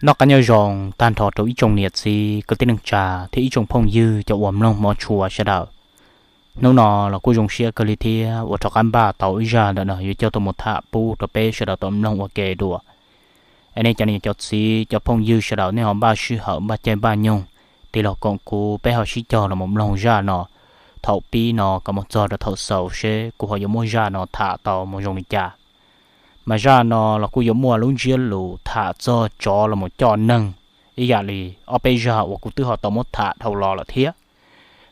Noj qab nyob zoo tag nrho rau ib tsoom niam txiv kwv tij neej tsa thiab ib tsoom phooj ywg cov uas mloog hmov tshua sawv daws. Hnub no los kuj zoo siab kawg li thiab uas rov qab npaj tau ib zaj ntawm no yuav coj tuaj mus tham pub rau peb sawv daws tau mloog ua ke dua. Es nej cov niam cov txiv cov phooj ywg sawv daws nej ho npaj sij hawm npaj caij npaj nyoog tig los koom kuv peb ho sib cog los mus mloog zaj no thaum pib no kom mus txog rau thaum xaus seb kuv ho yuav muab zaj no tham tau mus zoo li cas. Mas zaj no los kuj yuav muaj lub ntsiab lus tham txog tsov los mus coj neeg ib yam li ob peb zaj uas kuv twb ho tau muab tham dhau los lawm thiab.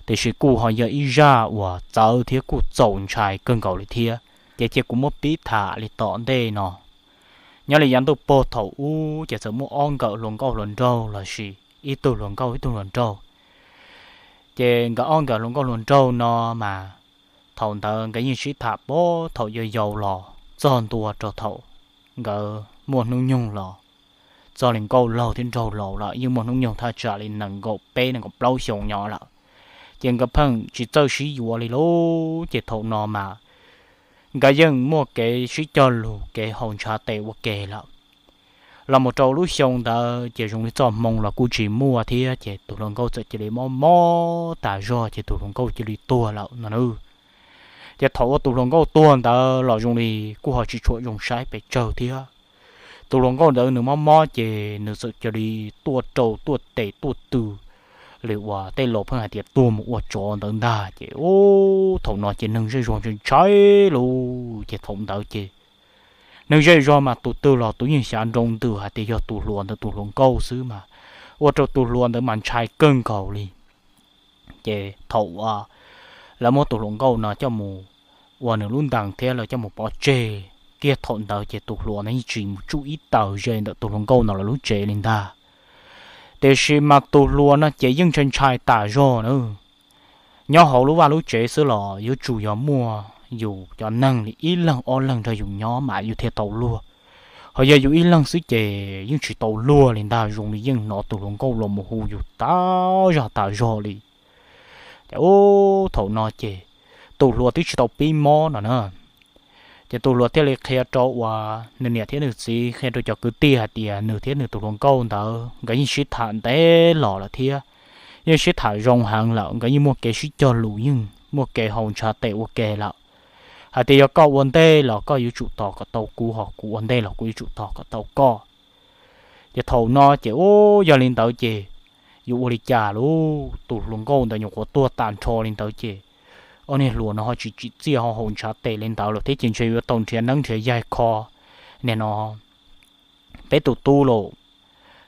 Tiam sis kuj ho yog ib zaj uas txawv thiab kuj txaus ntshai kawg nkaus li thiab. Ces cia kuv muab pib tham li tom ntej no. Nyob li yav ntuj pog thaum ub ces txawm muaj ob nkawm hluas nkauj hluas nraug lossis ib tug hluas nkauj ib tug hluas nraug. Ces nkawd ob nkawm hluas nkauj hluas nraug no mas thaum ntawd nkawd yeej sib tham puag thaum yau yau los txog ntua rau thaum nkawd muaj hnub nyoog los txog li nkauj laug thiab nraug laus lawm, yeej muaj hnub nyoog thaj tsam li nees nkaum peb nees nkaum plaub xyoo nyob lawm. Ces nkawd pheej tsis txawj sib yuav li lauj. Ces thaum no mas nkawd yeej muaj kev sib cog lus kev haus ntshav tes ua ke lawm. Los mus rau lub xyoo ntawd ces zoo li txoj hmoo los kuj tsis muaj thiab, ces tus hluas nkauj txawm cia li mob mob tas zog ces tus hluas nkauj cia li tuag lawm no na. Ces thaum uas tus hluas nkauj tuag ntawd los zoo li kuj ho tsis tshua zoo saib pes tsawg thiab. Tus hluas nkauj ntawd nws mob mob ces nws txawm cia li tuaj rau tuaj tes tuaj tw li uas tej laus pheej hais tias tuag mus ua tsov ntawd ntag. Ces ub, thaum no ces neeg zej zog ntshai ntshai lauj. Ces thaum ntawd ces neeg zej zog mas tus twg los tus yeej xav nroo ntws hais tias yog tus hluas ntawd tus hluas nkauj xwb mas ua rau tus hluas ntawd mas ntshai kawg nkaus li. Ces thaum uas lawv muab tus hluas nkauj no coj mus ua nws lub ntees thiab lawv coj mus pov tseg kiag thaum ntawd ces tus hluas no yeej tsis mus tsuj ib taws ze ntawm tus hluas nkauj no lawv lub tsev li ntag. Tiam sis mas tus hluas no ces yeej ntshai ntshai tas zog na. Nyob hauv lub vaj lub tsev xwb los yuav tsum yog muaj yus cov neeg li ib leeg ob leeg nrog yus nyob mas yus thiaj tau luag. Ho yog yus ib leeg xwb ces yeej tsis tau luag li ntag, zoo li yeej hnov tus hluas nkauj los mus hu yus tas zog tas zog li. Ces ub, thaum no ces tus hluas twb tsis tau pib mob no na. Ces tus hluas thiaj li qhia rau uas nws niam thiab nws txiv, qhia rau cov kwv tij hais tias nws thiab nws tus hluas nkauj ntawd nkawd yeej sib tham ntev los lawm thiab, yeej sib tham zoo heev lawm, nkawd yeej muaj kev sib cog lus, yeej muaj kev haus ntshav tes ua ke lawm. Hais tias yog koj ua ntej los koj yuav tsum tos kom tau kuv, ho kuv ua ntej los kuv yuav tsum tos kom tau koj. Ces thaum no ces ub, yog li ntawd ces yuav ua li cas lauj? Tus hluas nkauj ntawd nyuam qhuav tuag tag nrho li ntawd ces ob niag hluas no ho tsis tsim txiaj ho haus ntshav tes li ntawd lawm thiab ces ntshe yuav tau nrhiav neeb nrhiav yaig kho nim no peb tus tub lauj.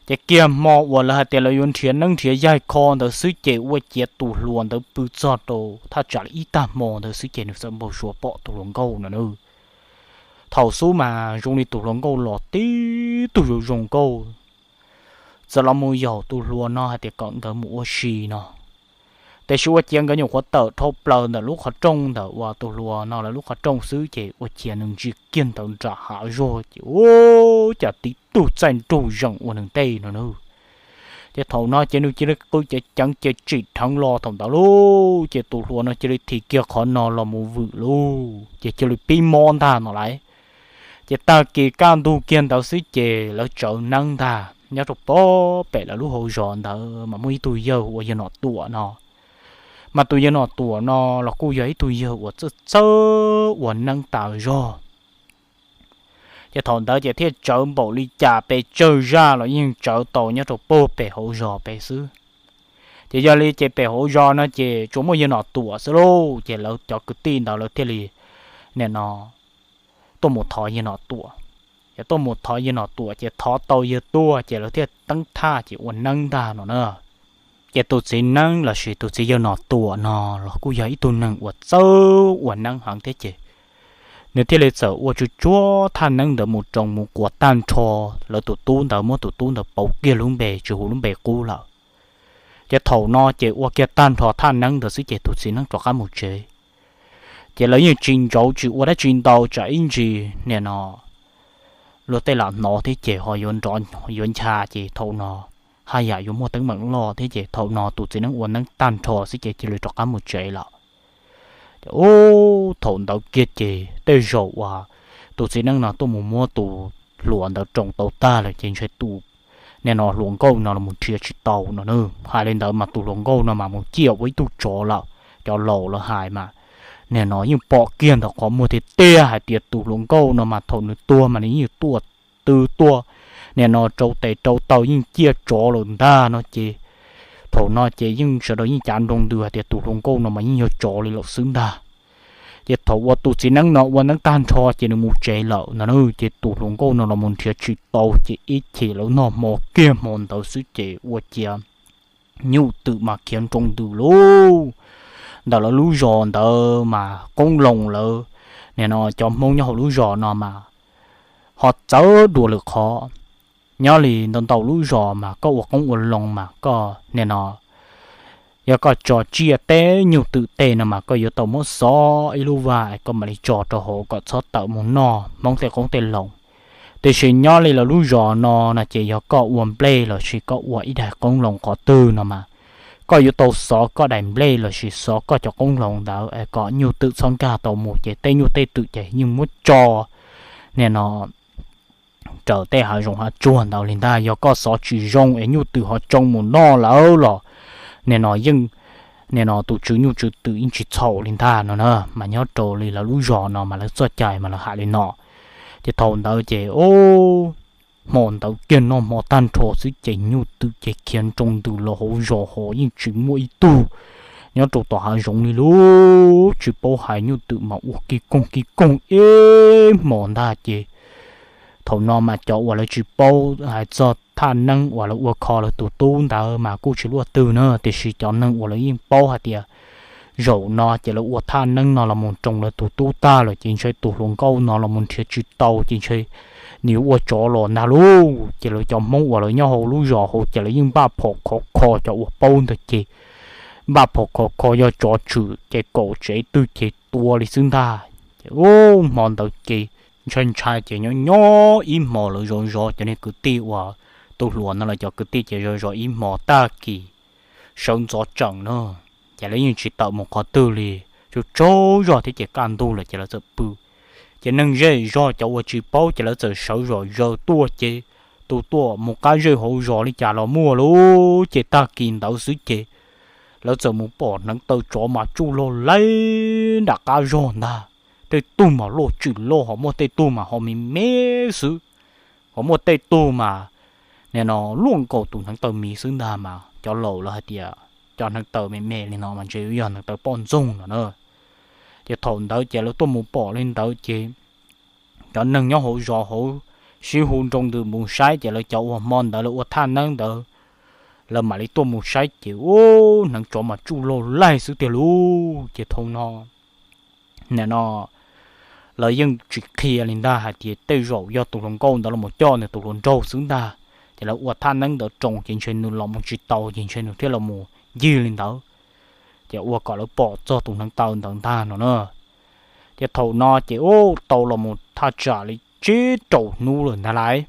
Ces kiag hmo uas lawv hais tias lawv yuav nrhiav neeb nrhiav yaig kho ntawd xwb ces ua ciav tus hluas ntawd pw txog rau thaj tsam li ib tag hmo ntawd xwb ces nws txawm npau suav pom tus hluas nkauj no na. Thaum xub mas zoo li tus hluas nkauj los tib tug zoo zoo nkauj, txawm los mus yaum tus hluas no hais tias kom nkawd mus ua si no. Tiam sis ua ciav nkawd nyuam qhuav tawm dhau plaws ntawm lub qhov rooj ntawm uas tus hluas no lawv lub qhov rooj xwb ces ua ciav nws ntsia kiag ntawd nram hav zog ces ua cas tib tug txaij nraug zeem ua nws ntej no na. Ces thaum no ces nws cia li qw ceev ceev ces tsim dheev los thaum ntawd lauj, ces tus hluas no cia li thim kiag qhov no los mus vwm lauj, ces cia li pib mob ntag no lauj. Ces tag kis kaj ntug kiag ntawd xwb ces lawv tsawv neeb ntag. Nyob rau pem lawv lub hauv zos ntawd mas muaj ib tug yawg ua yawg Nom Tuam no, mas tus yawg Nom Tuam no los kuj yog ib tug yawg uas txawj txawj ua neeb tas zog. Ces thaum ntawd ces thiaj tsawv npaum li cas pes tsawg zaj los yeej tsawv tau nyob rau pem hauv zos pem xwb. Ces yog li ces pem hauv zos no ces tsuas muaj yawg Nom Tuam xwb lauj, ces lawv cov kwv tij ntawd lawv thiaj li nim no tuaj mus thov yawg Nom Tuam. Ces tuaj mus thov yawg Nom Tuam ces thov tau yawg tuaj ces lawv thiaj teeb thaj ces ua neeb ntag no na. Ces tus txiv neeb lossis tus txiv yawg Nom Tuam no los kuj yog ib tug neeg uas txawj ua neeb heev thiab ces nws thiaj li txawm ua tsuj tsuag thaj neeb ntawd mus roos mus quas tag nrho lawv tus tub ntawd, muab tus tub ntawd pauv kiag lub npe tsis hu lub npe qub lawm. Ces thaum no ces ua kiag tag nrho thaj neeb ntawd xwb ces tus txiv neeb rov qab mus tsev. Ces lawv yeej tsis ntsauv tsis ua dab tsi ntau, tsam ib ntsis nim no luag tej lam hnov thiab ces ho yuav nrov yuav ncha ces thaum no haj yam yuav muaj teeb meem loj thiab ces thaum no tus txiv neeb ua neeb tag nrho xwb ces cia li rov qab mus tsev lawm. Ces ub, thaum ntawd kiag ces tej zaum uas tus txiv neeb no tuaj mus muab tus hluas ntawd roos tau tag lawm ces ntshe tus nim no hluas nkauj no los nrhiav tsis tau no. Hais li ntawd mas tus hluas nkauj no mas mus ciaj ua ib tug tsov lawm. Cov laus lawv hais mas nim no yeej pom kiag ntawm qhov muag tiag tiag hais tias tus hluas nkauj no mas thaum nws tuag mas nws yeej tuaj tw tuaj nim no rau tes rau taw yeej ciaj tsov lawm ntag no ces thaum no ces yeej sawv daws yeej cav nroo ntws hais tias tus hluas nkauj no mas yeej yog tsov li lawm xwb ntag. Ces thaum uas tus txiv neeb no ua neeb tag nrho ces nws mus tsev lawm no ces tus hluas nkauj no los mus nrhiav tsis tau ces ib chim lawv noj hmo kiag hmo ntawd xwb ces ua ciav nyuj twm mas khiav nroo ntws lauj. Ntawm lawv lub zos ntawd mas qoob loo lawv nim no cov Hmoob nyob hauv lub zos no mas ho txawv dua lwm qhov. Nyob li ntau ntau lub zos mas koj ua qoob ua loo mas koj nim no yog koj tso tsiaj teb nyuj twm tej no mas koj yuav tau muab xov ib lub vaj es koj mam li tso rau hauv kom txhob tawm mus noj Hmoob tej qoob tej loo. Tiam sis nyob li lawv lub zos no no ces yog koj ua nplej lossis koj ua ib daim qoob loo qhov twg no mas koj yuav tau xov koj daim nplej lossis xov koj cov qoob loo ntawd es kom nyuj twm txhob nkag tau mus ces tej nyuj tej twm ces yeej muab tso nim no raws tej hav zoov hav tsuag ntawd li ntag. Yog koj xov tsis zoo es nyuj twm ho tsoo mus noj lawm los nim no yeej nim no tus tswv nyuj tswv twm yeej tsis txhaum li ntag no na. Mas nyob rau li lawv lub zos no mas lawv txoj cai mas lawv hais li no. Ces thaum ntawd ces o hmo ntawd kiag noj hmo tag nrho xwb ces nyuj twm ces khiav nroo ntws los hauv zos ho yeej tsis muaj ib tug nyob rau tom hav zoov li lauj. Tsis paub hais nyuj twm mas ua ki koog ki koog ib hmos ntag ces thaum no mas cov uas lawv tsis paub hais txog thaj neeb uas lawv ua kho lawv tus tub ntawd mas kuj tsis luaj twg na, tiam sis cov neeg uas lawv yeej paub hais tias zaum no ces lawv ua thaj neeb no los mus roos lawv tus tub tag lawm ces ntshe tus hluas nkauj no los mus nrhiav tsis tau ces ntshe nws yuav ua tsov los ntag lauj. Ces lawv cov Hmoob uas lawv nyob hauv lub zos hauv ces lawv yeej npaj phom khov kho, cov uas paub ntawd ces npaj phom khov kho yog tsov tshwm ces kaum tsev twg ces tua li xwb ntag. Ces u hmo ntawd ces ntshai ntshai ces nyob nyob ib hmo lawv zov zov cov niag kwv tij uas tus hluas no lawv cov kwv tij ces zov zov ib hmo tag kis sawv ntxov tsees na, ces lawv yeej tsis tawm mus qhov twg li. Tsaug tsaug zog thiab ces kaj ntug lawm ces lawv txawm pw. Ces neeg zej zog cov uas tsis paub ces lawv txawm sawv zom zaws tuaj ces tus tuaj mus qab zej hauv zos li cas los muaj lauj. Ces tag kis ntawd xwb ces lawv txawm mus pom hneev taw tsov mas tsuj log laig nram qab zog ntag. Tej tug mas loj tshwm loj ho muaj tej tug mas ho me me xwb, ho muaj tej tug mas nim no luaj nkaus tus hneev taw miv xwb ntag mas cov laus lawv hais tias cov hneev taw me me li no mas ntshe yog hneev taw poj ntxoog no na. Ces thaum ntawd ces lawv tuaj mus pom li ntawd ces cov neeg nyob hauv zos hauv sib hu nroo ntws mus saib ces lawv cov uas hmo ntawd lawv ua thaj neeb ntawd lawv mam li tuaj mus saib ces u hneev tsov mas tsuj log laig xwb tiag lauj. Ces thaum no nim no lawv yeej tsis qhia li ntag hais tias tej zaum yog tus hluas nkauj ntawd los coj nws tus hluas nraug xwb ntag. Ces lawv ua thaj neeb ntawd roos ces ntshe nws los mus tsis tau ces ntshe nws thiaj los mus ncig li ntawd, ces ua kom lawv pom txog tus hneev taw ntawd ntag no na. Ces thaum no ces u tau los mus thaj tsam li tsib rau hnub lawm ntag lauj.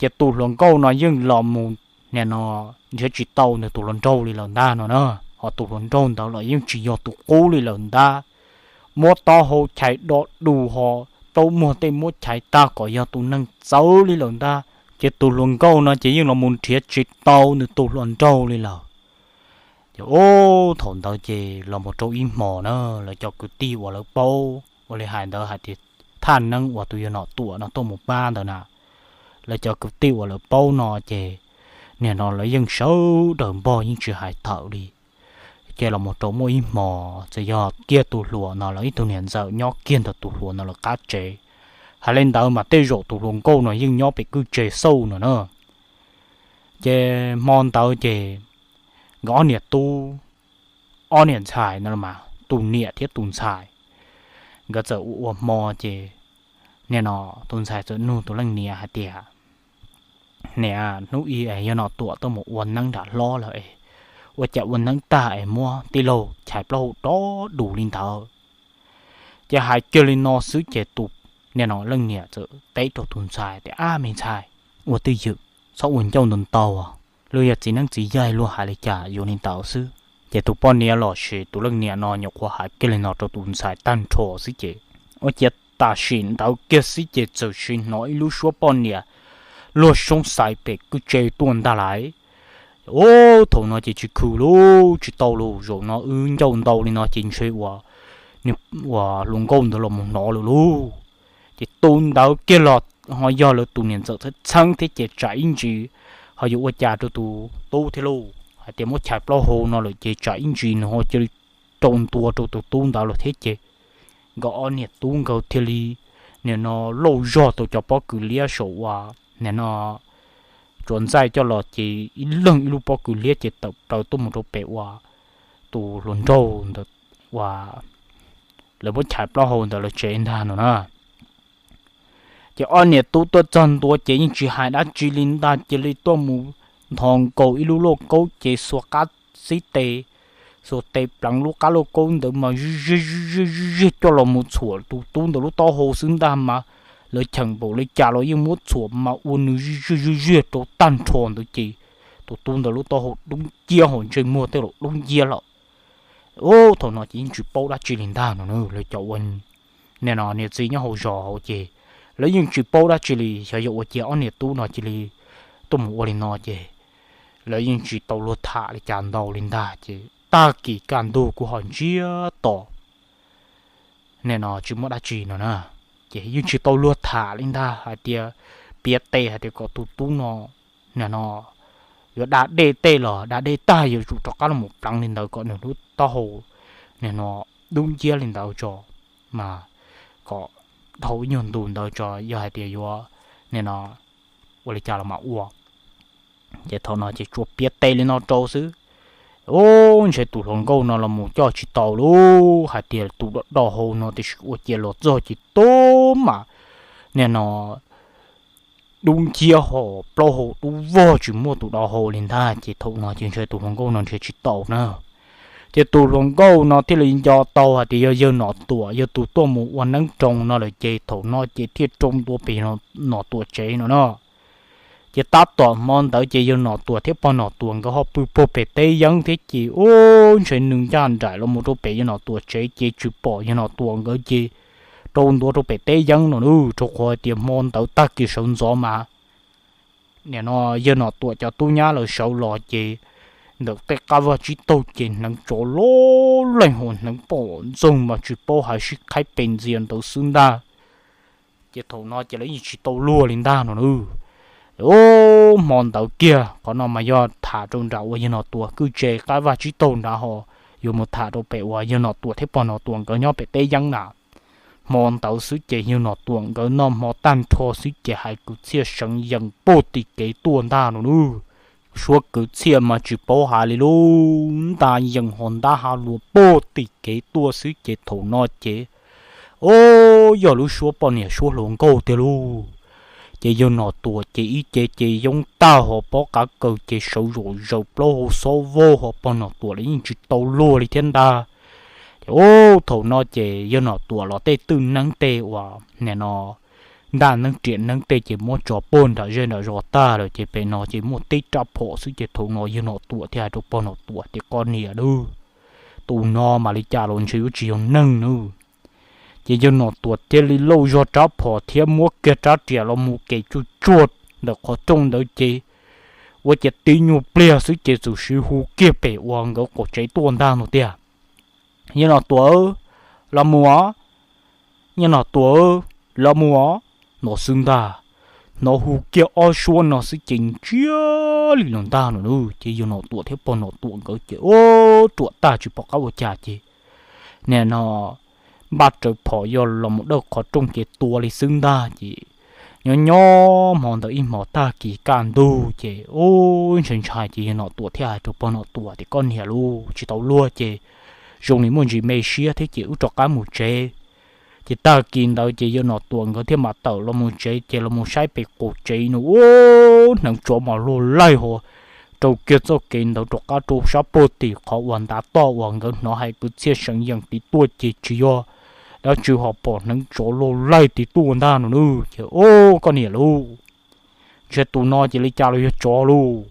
Ces tus hluas nkauj no yeej los mus nim no nrhiav tsis tau nws tus hluas nraug li lawm ntag no na. Ho tus hluas nraug ntawd los yeej tsis yog tus qub li lawm ntag, muab taub hau chais do du ho plaub muag tej muab chais tag kom yog tus neeg txawv li lawm ntag. Ces tus hluas nkauj no ces yeej los mus nrhiav tsis tau nws tus hluas nraug li lawm. Ces u thaum ntawd ces los mus rau ib hmos na, lawv cov kwv tij uas lawv paub ua li hais ntawd hais tias thaj neeb uas tus yawg Nom Tuam no tuaj mus pab ntawd na, lawv cov kwv tij uas lawv paub no ces nim no lawv yeej sawv daws npog yeej tsis hais thawm li. Ces los mus rau muaj ib hmos txawm yog kiag tus hluas no lawv ib tug niam ntxawm nyob kiag ntawm tus hluas no lawv qab tsev. Hais li ntawd mas tej zaum tus hluas nkauj no yeej nyob pem kwj tse xauj no na. Ces hmo ntawd ces nkawd ob niam tub, ob niam ntxhais no mas tus niam thiab tus ntxhais nkawd txawm ua ua hmo ces nim no tus ntxhais txawm nug tus leej niam hais tias, Niam, hnub ib es yawg Nom Tuam tuaj mus ua neeb nram hlob lawm es ua cas ua neeb tag es muab tij laug chais plaub hau do du li ntawd? Ces hais kiag li no xwb ces tus nim no leej niam txawm teb rau tus ntxhais tias, Ab me ntxhais, ua twj ywm, txhob ua ncauj ntau ntau, luag yog txiv neeb txiv yaig luag hais li cas yuav li ntawd xwb. Ces tus poj niam los sis tus leej niam no nyuam qhuav hais kiag li no rau tus ntxhais tag nrho xwb ces ua ciav tam sim ntawd kiag xwb ces txawm sim hnov ib lub suab poj niam luag soob xais pem kwj tse tuaj ntag lauj. Ub, thaum no ces tsis khw lauj, tsis tau lauj, zaum no wb ncauj ntau li no ces ntshe uas, uas hluas nkauj ntawd los mus hnov lawm lauj. Ces tus ntawd kiag los ho yog lawv tus niam ntxawm txheeb txheeb thiab ces tsam ib ntsis ho yuav ua cas rau tus tub thiab lauj, hais tias muab chais plaub hau no lawm ces tsam ib ntsis nws ho cia li rau ntua rau tus tub ntawd los thiab ces nkawd ob niam tub nkawd thiaj li nim no lauj zog tau cov pob kws liab saum uas nim no tsuas ntxaij coj los ces ib leeg ib lub pob kws liab ces tawm plaws tuaj mus rau pem uas tus hluas nraug ntawd uas lawv muab chais plaub hau ntawd lawv tsev ntag no na. Ces ob niam tub tuaj txog ntua ces yeej tsis hais dab tsi li ntag, cia li tuaj mus nthos nkaus ib lub lauj kaub ces xuas qab xib tes, xuas tes pleev lub qab lauj kaub ntawd mas zij zij zij zij zij coj los mus txhuam tus tub ntawd lub taub hau xwb ntag mas lawv cheem npaum li cas los yeej muab txhuam mas ua nws zij zij zij zij rau tag nrho ntawd ces tus tub ntawd lub taub hau dub nciab hos ntsej muag tej los dub nciab lawm. Ub, thaum no ces yeej tsis paub dab tsi li ntag no na, lawv cov ua nim no niam txiv nyob hauv zos hauv ces lawv yeej tsis paub dab tsi li, xyov yog ua cas ob niam tub no cia li tuaj mus ua li no ces lawv yeej tsis tau luag tham li cas ntau li ntag ces tag kis kaj ntug kuj ho ntsiag to nim no tsis muaj dab tsi no na, ces yeej tsis tau luag tham li ntag hais tias piav tes hais tias kom tus tub no nim no yuav da dej tej los da dej tag yuav tsum rov qab los mus pleev li ntawd kom nws lub taub hau nim no dub nciab li ntawd tso mas kom dhau ib nyuag ntu ntawd tso yog hais tias yuav nim no ua li cas los mam ua. Ces thaum no ces tsuas piav tes li no rau xwb. Ub, ntshe tus hluas nkauj no los mus coj tsis tau lauj, hais tias tus do do hau no tiam sis ua cia los txog ces tub mas nim no dub nciab hos plaub hau dub vog tsis muaj tus do hau li ntag ces thaum no ces ntshe tus hluas nkauj no nrhiav tsis tau na. Ces tus hluas nkauj no thiaj li nco tau hais tias yog yawg Nom Tuam yog tus tuaj mus ua neeb rau no lawm ces thaum no ces thiaj rau ntua pem Nom Tuam tsev no no. Ces tab tom hmo ntawd ces yawg Nom Tuam thiab pog Nom Tuam nkawd ho pw puag pem teb yeeb thiab ces ub, ntshe nws ncaj nraim los mus rau pem yawg Nom Tuam tsev ces tsis pom yawg Nom Tuam nkawd ces rau ntua rau pem teb yeeb no na, rau qhov tias hmo ntawd tag kis sawv ntxov mas nim no yawg Nom Tuam cov tub nyab lawv sawv los ces ntawm tej qab vaj tsib taug ces hneev tsov loj leej hos hneev pom ntxoog mas tsis paub hais sib qhaib pes ntxias ntawd xwb ntag. Ces thaum no ces lawv yeej tsis tau luag li ntag no na. Ub, hmo ntawd kiag qhov no mas yog tham rau nram uas yawg Nom Tuam kwj tse qab vaj tsib taug nrad ho yuav mus tham rau pem uas yawg Nom Tuam thiab pog Nom Tuam nkawd nyob pem teb yeeb na. Hmo ntawd xwb ces yawg Nom Tuam nkawd noj hmo tag nrho xwb ces hais kwv txhiaj seev yees puag tim kev tuaj ntag no na. Suab kwv txhiaj mas tsis paub hais li lub nta yees hos ntab ha luas puag tim kev tuaj xwb ces thaum no ces ub, yog lub suab poj niam suab hluas nkauj tiag lauj. Ces yawg Nom Tuam ces ib ce ces yoob tag hos pob qav kaws ces sawv zom zaws plaub hau xob vau hos pog Nom Tuam los yeej tsis tau luag li thiab ntag. Ces ub, thaum no ces yawg Nom Tuam los tej twj neeb tej uas nim no ntaj neeb riam neeb tej ces muab tso puag nram zej nram zos tag lawm ces pem no ces muaj tib rab phom xwb ces thaum no yawg Nom Tuam thiaj hais rau pog Nom Tuam tias koj niam lauj, tus no mas li cas los ntshe yuav tsis yog neeg nawb. Ces yawg Nom Tuam thiaj li lauj zog rab phom thiab muab kiag rab riam los mus kev tsuag tsuag ntawm qhov rooj ntawd ces ua ciav tib nyuag pliag xwb ces txawm siv hu kiag pem uas nkawd qaum tsev tuaj ntag no tiag. Yawg Nom Tuam, los mus os, yawg Nom Tuam, los mus os, no xwb ntag. Hnov hu kiag ob suab no xwb ces ntsiag li los ntag no na ces yawg Nom Tuam thiab pog Nom Tuam nkawd ces ub, ruam tag tsis pom qab ua cas ces nim no npaj rawv phom yog los mus dawj qhov rooj ces tua li xwb ntag ces nyob nyob hmo ntawd ib hmos tag kis kaj ntug ces ub, ntshai ntshai ces yawg Nom Tuam thiaj hais rau pog Nom Tuam tias koj niam lauj, tsis tau luag ces zoo li muaj ntsis me siab thiab ces wb rov qab mus tsev. Ces tag kis ntawd ces yawg Nom Tuam nkawd thiaj mam tawm los mus tsev ces los mus saib pem qaum tsev no ub, hneev tsov mas luag laij hos rau kiag txoj kev ntawd rov qab rau sab puag tim qhov uas ntav toj uas nkawd hnov hais kwv txhiaj seev yees tid tuaj ces tsis yog dab tsi ho pom hneev tsov luag laij tid tuaj ntag no na ces ub, koj niam lauj, ntshe tus no ces li cas los yog tsov lauj.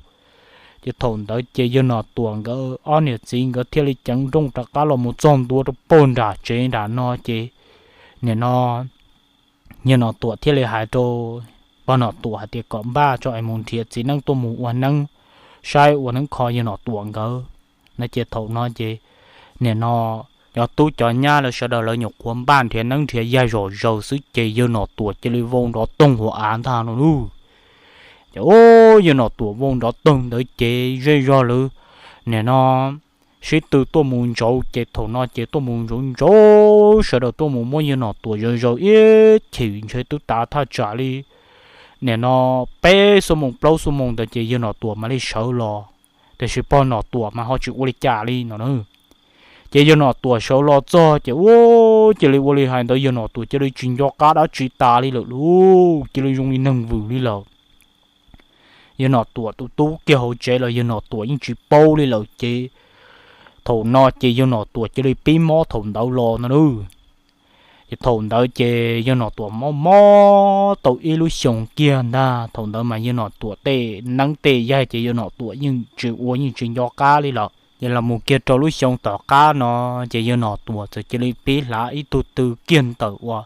Ces thaum ntawd ces yawg Nom Tuam nkawd ob niam txiv nkawd thiaj li ceev nrooj rov qab los mus txog ntua rau puag nram tsev nram no ces nim no yawg Nom Tuam thiaj li hais rau pog Nom Tuam hais tias kom npaj tso es mus nrhiav txiv neeb tuaj mus ua neeb saib ua neeb kho yawg Nom Tuam nkawd no. Ces thaum no ces nim no cov tub cov nyab lawv sawv daws lawv nyuam qhuav npaj nrhiav neeb nrhiav yaig zom zaws xwb ces yawg Nom Tuam cia li vau nrov toog hauv av ntag no lauj. Ces yawg Nom Tuam vau nrov toog ntawd ces zej zog lawv nim no sib tw tuaj mus ntsauv ces thaum no ces tuaj mus ntsauv ntsauv sawv daws tuaj mus muab yawg Nom Tuam zaws zaws ib chim ntshe twb tav thaj tsam li nim no peb xuab moos plaub xuab moos ntawd ces yawg Nom Tuam mam li sawv los. Tiam sis pog Nom Tuam mas ho tsis ua li cas li no na. Ces yawg Nom Tuam sawv los txog ces ua cia li ua li hais ntawd yawg Nom Tuam cia li tsis nco qab dab tsi tas li lawm lauj, cia li zoo li neeg vwm li lawm. Yawg Nom Tuam tus tub kiag hauv tsev los yawg Nom Tuam yeej tsis paub li lawm ces thaum no ces yawg Nom Tuam cia li pib mob thaum ntawd los no lauj. Ces thaum ntawd ces yawg Nom Tuam mob mob tau ib lub xyoos kiag ntag. Thaum ntawd mas yawg Nom Tuam tej neeb tej yaig ces yawg Nom Tuam yeej tsis ua yeej tsis nco qab li lawm. Ces los mus kiag rau lub xyoo tom qab no ces yawg Nom Tuam txawm cia li pib hlav ib tug tw kiag ntawm uas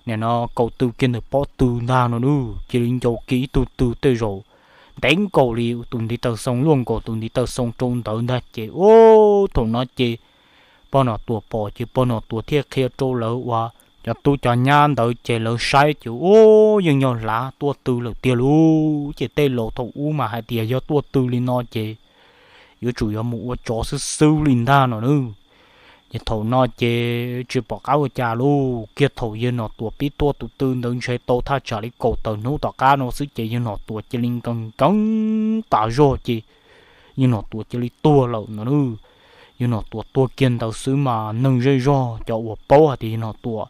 nim no kaum tw kiag ntawm pob tw ntag no lauj, cia li ncaus kiag ib tug tw tej zaum ntev nkaus li tus ntiv taw xoo, luaj nkaus tus ntiv taw xoo rau ntawd ntag ces ua thaum no ces pog Nom Tuam pom ces pog Nom Tuam thiaj qhia rau lawv uas cov tub cov nyab ntawd ces lawv saib ces ua yeej yog hlav tuaj tw lawm tiag lauj. Ces tej laus thaum ub mas hais tias yog tuaj tw li no ces yuav tsum yuav mus ua tsov xwb xwb li ntag no lauj. Ces thaum no ces tsis pom qab ua cas lauj, kiag thaum yawg Nom Tuam pib tua tus tw ntawd ntshe tau thaj tsam li kaum tawm hnub tom qab no xwb ces yawg Nom Tuam cia li nkees nkees tas zog ces yawg Nom Tuam cia li tuag lawm no lauj. Yawg Nom Tuam tuag kiag ntawd xwb mas neeg zej zog cov uas paub hais tias yawg Nom Tuam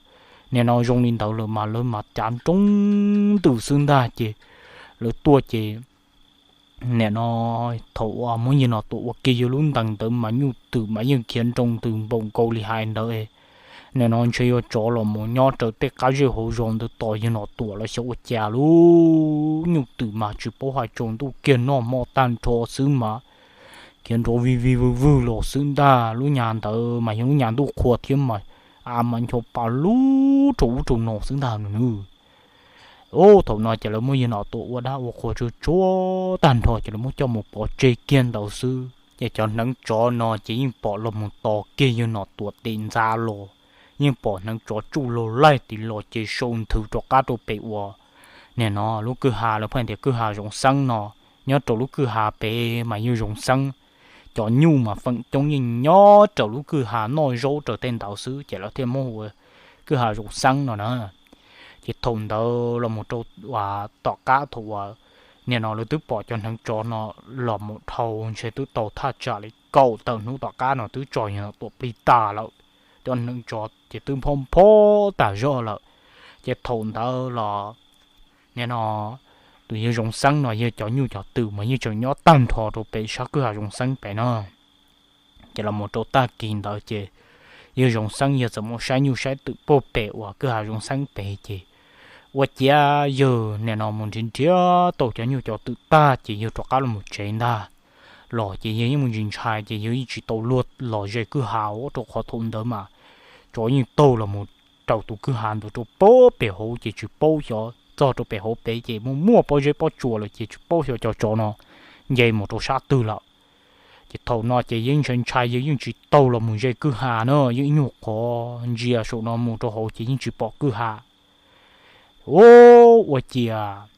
nim no zoo li ntawd lawm mas lawv mas cav nroo ntws xwb ntag ces lawv tuaj ces nim no thaum uas muab yawg Nom Tuam ua kiag yawg lub ntees ntawd mas nyuj twm mas yeej khiav nroo ntws npaum nkaus li hais ntawd. Nim no ntshe yuav tsov los mus nyob raws tej qab zej hauv zos ntawd tos yawg Nom Tuam los xyov ua cas lauj. Nyuj twm mas tsis paub hais tsaus ntuj kiag noj hmo tag nrho xwb mas khiav nrov vij vij vwj vwj los xwb ntag. Lub nyab ntawd mas yog lub nyab ntuj qhua thiab mas av mas ncho pa lug rau ub rau no xwb ntag no nawb. Thaum no ces lawv muab yawg Nom Tuam ua dab ua qhua tsuag tsuag tag nrho ces lawv muab coj mus pov tseg kiag ntawd xwb ces cov hneev tsov no ces yeej pom los mus tos kiag yawg Nom Tuam tes ntxa los, yeej pom hneev tsov tsuj laug laig tis los ces sau nthwv rov qab rau pem uas nim no lub kwj ha lawv pheej tias kwj ha Zoov Xeeb no. Nyob rau lub kwj ha pem mas yawg Zoov Xeeb cov nyuj mas feem coob yeej nyob raws lub kwj ha noj zaub raws tej ntawd xwb ces lawv thiaj muab hu ua kwj ha Zoov Xeeb no na. Ces thaum ntawd los mus rau tom qab thaum uas nim no lawv twb pom cov hneev tsov no los mus dhau ntshe twb tau thaj tsam li kaum tawm hnub tom qab no twb tso yawg Nom Tuam plig tas lawm. Cov hneev tsov ces twb nphob nphob tas zog lawm. Ces thaum ntawd los nim no tus yawg Zoov Xeeb no yawg cov nyuj cov twm mas yeej tseem nyob tag nrho rau pem sab kwj ha Zoov Xeeb pem no. Ces los mus rau tag kis ntawd ces yawg Zoov Xeeb yawg txawm mus saib nyuj saib twm puag pem uas kwj ha Zoov Xeeb pem ces ua ciav yawg nim no mus nrhiav nrhiav tau cov nyuj cov twm tag ces yawg rov qab los mus tsev ntag. Los ces yawg yeej mus ntsis ntshai ces yawg yeej tsis tau luag los ze kwj ha rau qhov thaum ntawd mas tsov yeej taug los mus raws tus kwj ha ntawd rau puag pem hauv ces tsis paub xyov txog rau pem hauv pem ces muaj muaj pob zeb pob tsuas lawm ces tsis paub xyov cov tsov no nce mus rau sab twg lawm. Ces thaum no ces yeej ntshai ntshai yawg yeej tsis taug los mus ze kwj ha na, yeej ib nyuag qhov ntsia saum no mus rau hauv ces yeej tsis pom kwj ha. Ua ciav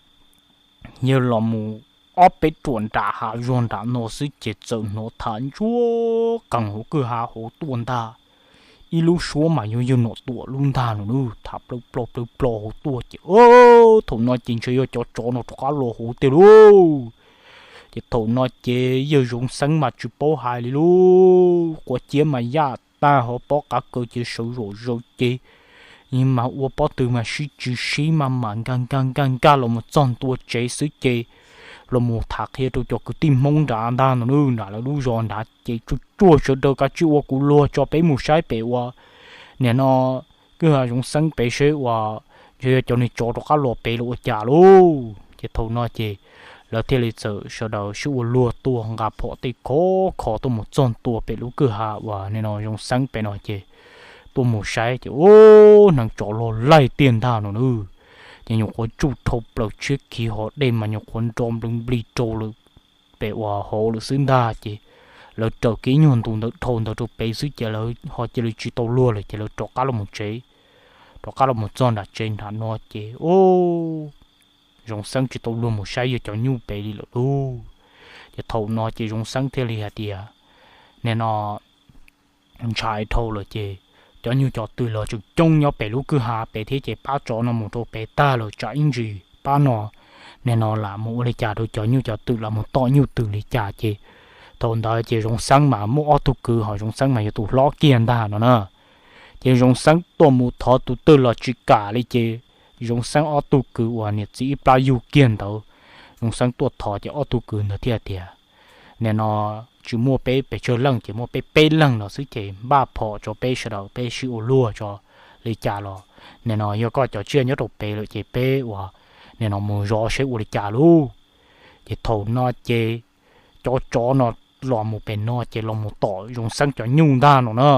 yawg los mus ob peb ruam nram hav zog nram no xwb ces txawm hnov tham ntsuab qees hauv kwj ha hauv tuaj ntag. Ib lub suab mas yog yawg Nom Tuam lub ntag no na, tham plawg plo plawg plo hauv tuaj ces thaum no ces ntshe yog cov tsov no rov qab los hauv tiag lauj. Ces thaum no ces yawg Zoov Xeeb mas tsis paub hais li lauj, quav ciab mas yaj tag hauv pob qav kaws ces sawv zom zaws ces mas ua pob tw mas sib tsis sib mas mas nkag nkag nkag nkag los mus txog ntua tsev xwb ces los mus tham qhia rau cov kwv tij Hmoob nrad ntag no na, nram lawv lub zos nrad ces tsuag tsuag sawv daws kav tsij ua kuv luag tso peb mus saib pem uas nim no kwj ha Zoov Xeeb pem seb uas ntshe yog cov niag tsov rov qab los pem los ua cas lauj. Ces thaum no ces lawv thiaj li txawm sawv daws sib ua luag tuaj nqa phom tej khov kho tuaj mus txog ntua pem lub kwj ha uas nim no Zoov Xeeb pem no ces tuaj mus saib ces ub, hneev tsov loj laig tiag ntag no na. ces nyuam qhuav tsuj dhau plaws tshiab khiv ho dej mas nyuam qhuav nro npli npli rau lawm pem uas hauv lawm xwb ntag. Ces lawv raws kiag ib nyuag ntu ntawd dhau ntawd rau pem xwb ces lawv ho cia li tsis tau luag lawm ces lawv rov qab los mus tsev. Rov qab los mus txog nram tsev nram no ces ub, Zoov Xeeb tsis tau luag mus saib yawg cov nyuj pem li lawm lauj. Ces thaum no ces Zoov Xeeb thiaj li hais tias, nim no ntshai dhau lawm ces cov nyuj cov twm los tseem coob nyob pem lub kwj ha pem thiab ces pab tsov no mus rau pem tag lawm tsam ib ntsis pab no, nim no lam mus ua li cas rau cov nyuj cov twm los mus tom nyuj twm li cas ces thaum ntawd ces Zoov Xeeb mas muaj ob tug kwv ho Zoov Xeeb mas yog tus hlob kiag ntag no na. Ces Zoov Xeeb tuaj mus thov tus twg los tsis kam li ces Zoov Xeeb ob tug kwv uas niam txiv ib plab yug kiag ntawd, Zoov Xeeb tuaj thov ces ob tug kwv ntawd thiaj tias, nim no tsis muaj peb pes tsawg leej ces muaj peb peb leeg no xwb ces npaj phom tso peb sawv daws peb sib ua luag tso li cas los nim no yog koj cov tsiaj nyob rau pem lawm ces peb uas nim no mus zov seb ua li cas lauj. Ces thaum no ces cov tsov no los mus pem no ces los mus tom Zoov Xeeb cov nyuj ntag no na.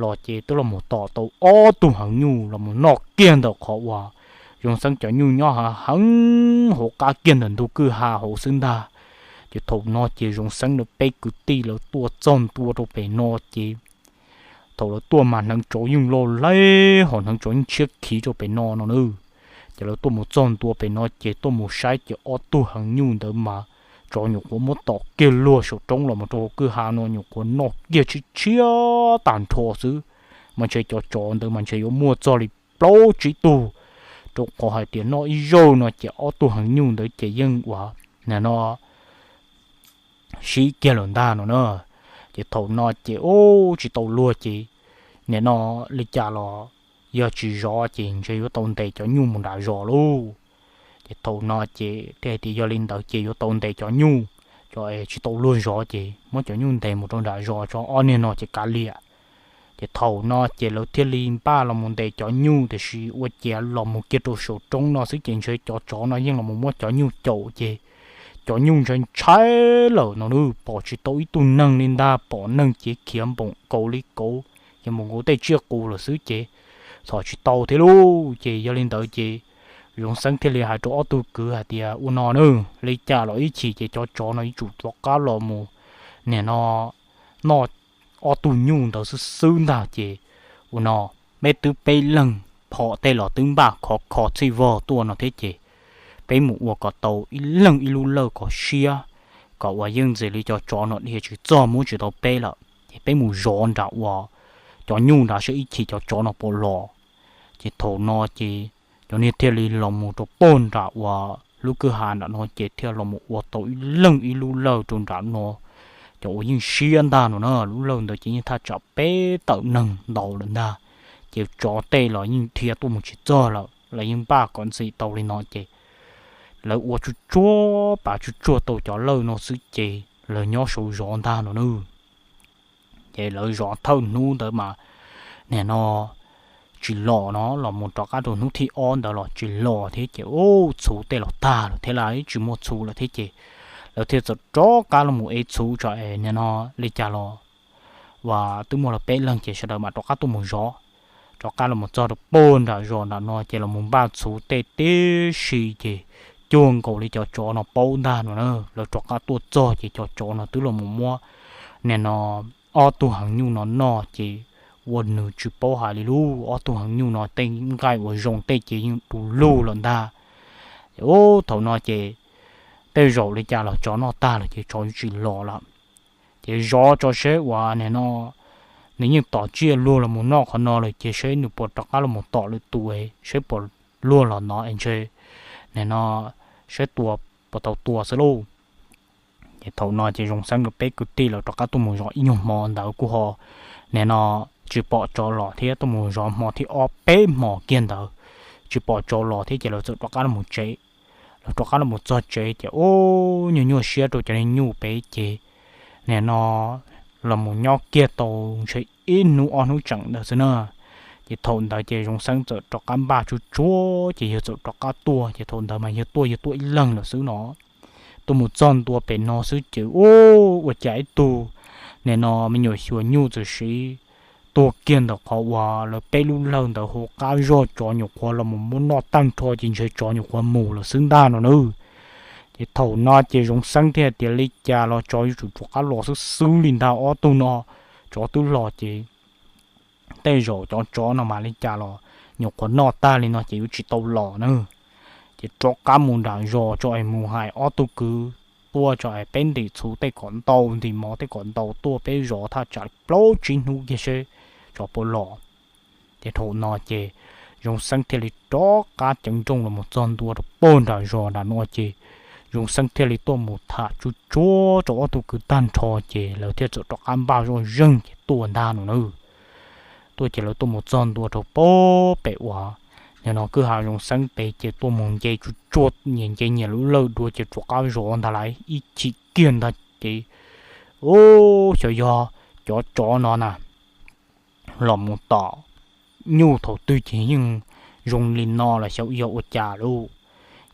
Los ces twb los mus tom tau ob tug heev nyuj los mus noj kiag ntawm qhov uas Zoov Xeeb cov nyuj nyob heev hauv qab kiag ntawm ntug kwj ha hauv xwb ntag. Ces thaum no ces Zoov Xeeb lawv peb kwv tij lawv tuaj txog ntua rau pem no ces thaum lawv tuaj mas hneev tsov yeej loj laib ho hneev tsov yeej tshiab khiv rau pem no no na. Ces lawv tuaj mus txog ntua pem no ces tuaj mus saib ces ob tug heev nyuj ntawd mas tsov nyuam qhuav muab tom kiag luag saum roob los mus rau hauv kwj ha no nyuam qhuav noj kiag tshiab tshiab tag nrho xwb. Mas ntshe cov tsov ntawd mas ntshe yuav muaj txog li plaub tsib tug, rau qhov hais tias noj ib zaug no ces ob tug heev nyuj ntawd ces yeej uas nim no sib kiag lawm ntag no na. Ces thaum no ces ub tsis tau luag ces nim no li cas los yog tsis zov ces ntshe yuav tau ntes cov nyuj mus nram zos lauj. Ces thaum no ces thiaj hais tias yog li ntawd ces yuav tau ntes cov nyuj, tsis tau luag zov ces muab cov nyuj ntes mus rau nram zos tso ob niag no ces kav liam. Ces thaum no ces lawv thiaj li npaj los mus ntes cov nyuj tiam sis ua ciav los mus kiag rau saum roob no xwb ces ntshe cov tsov no yeej los mus muab cov nyuj caum ces cov nyuj ntshai ntshai lawm no na, pom tsis tau ib tug neeg li ntag, pom neeg ces khiav npaum nkaus li kauv, khiav npaum nkaus tej tsiaj qus lawm xwb ces txhom tsis tau thiab lauj. Ces yog li ntawd ces Zoov Xeeb thiaj li hais rau ob tug kwv hais tias ua no na, li cas los ib chim ces cov tsov no yuav tsum rov qab los mus nim no noj ob tug nyuj ntawd xwb xwb ntag ces ua no, peb twb peb leeg, phom tej los twb npaj khov kho txhij vog tuaj no thiab ces peb mus ua kom tau ib leeg ib lub lawj kom siab, kom uas yeej ntxiv li cov tsov no dhia tsis txog muab tsis tau peb lawm ces peb mus zov nram uas cov nyuj nrad saib ib chim cov tsov no puas los. Ces thaum no ces cov niag thiaj li los mus rau pog nram uas lub kwj ha nram no ces thiaj los mus ua tau ib leeg ib lub lawj rau nram no. Cov uas yeej siab ntag no na, lub lawj ntawd ces yeej thaj tsam peb tawm neeg ntau lawm ntag. Ces tsov tej los yeej dhia tuaj mus tsis txog lawm, lawv yeej npaj kom ntxim tau li no ces lawv ua tsuj tsuag pas tsuj tsuag tau cov lawj no xwb ces lawv nyob saud zov ntag no na. Ces lawv zov thawj hnub ntawd mas nim no tsis los no, los mus rov qab rau hnub thib ob ntawd los tsis los thiab ces ub, txhuv tej los tag lawm thiab, lawv tsis muaj txhuv lawm thiab ces lawv thiaj txawm rov qab los mus ev txhuv tso es nim no li cas los uas twb muaj los peb leeg ces sawv daws mam rov qab tuaj mus zov. Rov qab los mus txog rau pog nram zos nram no ces los mus npaj txhuv tej tib si ces cuag nkaus li cov tsov no paub ntag no na, lawv rov qab tuaj txog ces cov tsov no twb los mus muab nim no ob tug heev nyuj no noj ces ua nws tsis paub hais li lauj, ob tug heev nyuj no tej nqaij uas zoo tej ces yeej du lug lawm ntag. Ub, thaum no ces tej zaum li cas los tsov noj tag lawm ces tsov yuav tsis los lawm. Ces zov tso seb uas nim no nws yeej tom tsiaj luag los mus noj qhov no lawm ces seb nws puas rov qab los mus tom lwm tus, seb puas luag los no es ntshe nim no seb tua puas tau tua xwb lauj. Ces thaum no ces Zoo Xeeb lawv peb kwv tij lawv rov qab tuaj mus zov ib nyuag hmo ntawd kuj ho nim no tsis pom tsov los thiab, tuaj mus zov hmo thib ob peb hmo kiag ntawd tsis pom tsov los thiab ces lawv txawm rov qab los mus tsev. Lawv rov qab los mus txog tsev ces ub, nyuaj nyuaj siab rau cov niag nyuj pem ces nim no los mus nyob kiag tau ntshe ib hnub ob hnub tseem ntawd xwb na. Ces thaum ntawd ces Zoo Xeeb txawm rov qab npaj tsuj tsuag ces yawg txawm rov qab tuaj, ces thaum ntawd mas yawg tuaj yawg tuaj ib leeg lawm xwb no. Tuaj mus txog ntua pem no xwb ces ub, ua cas ib tug nim no me nyuam xyuas nyuj txawm siv tuag kiag ntawm qhov uas lawv peb lub lawj ntawd hauv qab zog, tsov nyuam qhuav los mus muab noj tag nrho ces ntshe tsov nyuam qhuav mus lawm xwb ntag no na. Ces thaum no ces Zoov Xeeb thiaj hais tias li cas los tsov yuav tsum rov qab los xwb xwb li ntag ob tug no, tsov twb los ces tej zaum cov tsov no mas li cas los nyuam qhuav noj tag li no ces yuav tsis tau los na. Ces rov qab mus nram zos tso es mus hais ob tug kwv tuaj tso es peb ntim txhuv tej kom ntau, ntim mov tej kom ntau tuaj peb zov thaj tsam plaub tsib hnub kiag seb tsov puas los. Ces thaum no ces Zoov Xeeb thiaj li rov qab ceev nrooj los mus txog ntua rau pog nram zos nram no ces Zoov Xeeb thiaj li tuaj mus tham tsuj tsuav rau ob tug kwv tag nrho ces lawv thiaj txawm rov qab npaj zoj zeeg ces tuaj ntag no na. Tuaj ces lawv tuaj mus txog ntua rau pog pem uas nim no kwj ha Zoov Xeeb pem ces tuaj mus nce tsuj tsuav nyias nce nyias lub lawj dua ces rov qab zov ntag lauj ib chim kiag ntag ces, ub, xyov yog cov tsov no na los mus tom nyuj thaum twg ces yeej zoo li no los xyov yog ua cas lauj.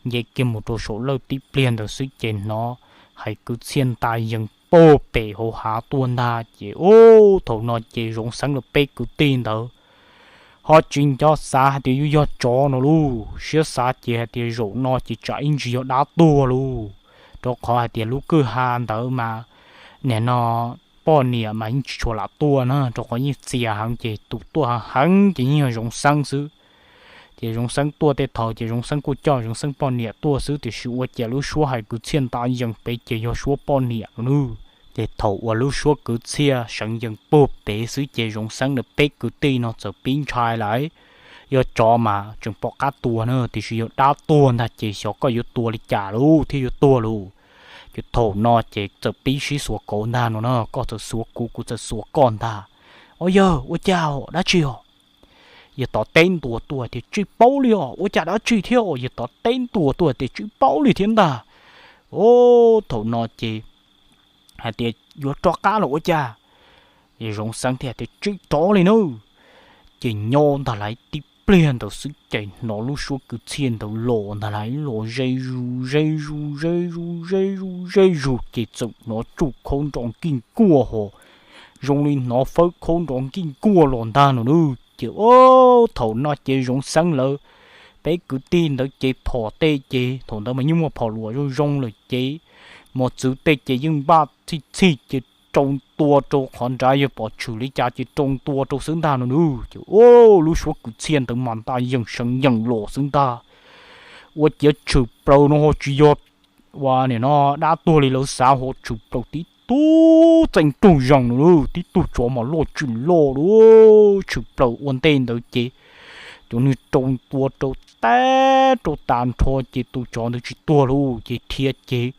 Nce kiag mus rau saum lawj tib pliag ntawd xwb ces hnov hais kwv txhiaj nta yees pog pem hauv hav tuaj ntag ces, ub, thaum no ces Zoov Xeeb lawv peb kwv tij ntawd ho tsis nco xav hais tias yuav yog tsov no lauj, siab xav ces hais tias zaum no ces tsam ib ntsis yog dab tuag lauj, rau qhov hais tias lub kwj ha ntawd mas nim no poj niam mas yeej tsis tshua lam tuaj na, rau qhov yeej txias heev ces tus tuaj heev ces yeej yog Zoov Xeeb xwb. Ces Zoov Xeeb tuaj tej thaum ces Zoov Xeeb kuj coj Zoov Xeeb poj niam tuaj xwb, tiam sis ua cas lub suab hais kwv txhiaj nta yees pem ces yog suab poj niam no na. Ces thaum uas lub suab kwv txhiaj seev yees pog pem xwb ces Zoov Xeeb lawv peb kwv tij no txawm pib ntshai lawm. Yog tsov mas tseem pom qab tua na, tiam sis yog dab tuag ntag ces xyov koj yuav tua li cas lauj thiab yuav tuag lauj. Ces thaum no ces txawm pib sib xuav kauv ntag no na, koj txawm xuav kuv, kuv txawm xuav koj ntag. Ua yawg, ua cas os, dab tsi os? Yawg tom teb ntua tuaj tias tsis paub li os, ua cas dab tsi thiab os, yawg tom teb ntua tuaj tias tsis paub li thiab ntag. Ub, thaum no ces hais tias yuav rov qab los ua cas? Ces Zoov Xeeb thiaj tias tsis rov li nawb. Ces nyob ntag lauj tib pliag ntawd xwb ces hnov lub suab kwv txhiaj ntawd los ntag lauj, los ze zus ze zus ze zus ze zus ze zus ces txawm hnov tsuj khaub nrov nkij nkuaj ho zoo li hnov fawb khaub nrov nkij nkuaj los ntag no na. Ces ub, thaum no ces Zoov Xeeb lawv peb kwv tij ntawd ces phom tej ces thaum ntawd mas yeej muaj phom luam zoo zoo lawm ces mos txwv tej ces yeej npaj txhij txhij ces rau ntua rau qhov nrad, yog pom tshwm li cas ces rau ntua rau xwb ntag no na. Ces ub, lub suab kwv txhiaj ntawd mas nta yees seev yees los xwb ntag. Ua ciav tshwm plaws no ho tsis yog ua nim no dab tuag li lawv xav, ho tshwm plaws tib tug txeev tug zees no na, tib tug tsov mas loj tsis loj lauj, tshwm plaws ua ntej ntawd ces cov nws rau ntua rau tag rau tas nrho ces tus tsov ntawd tsis tuag lauj, ces dhia ces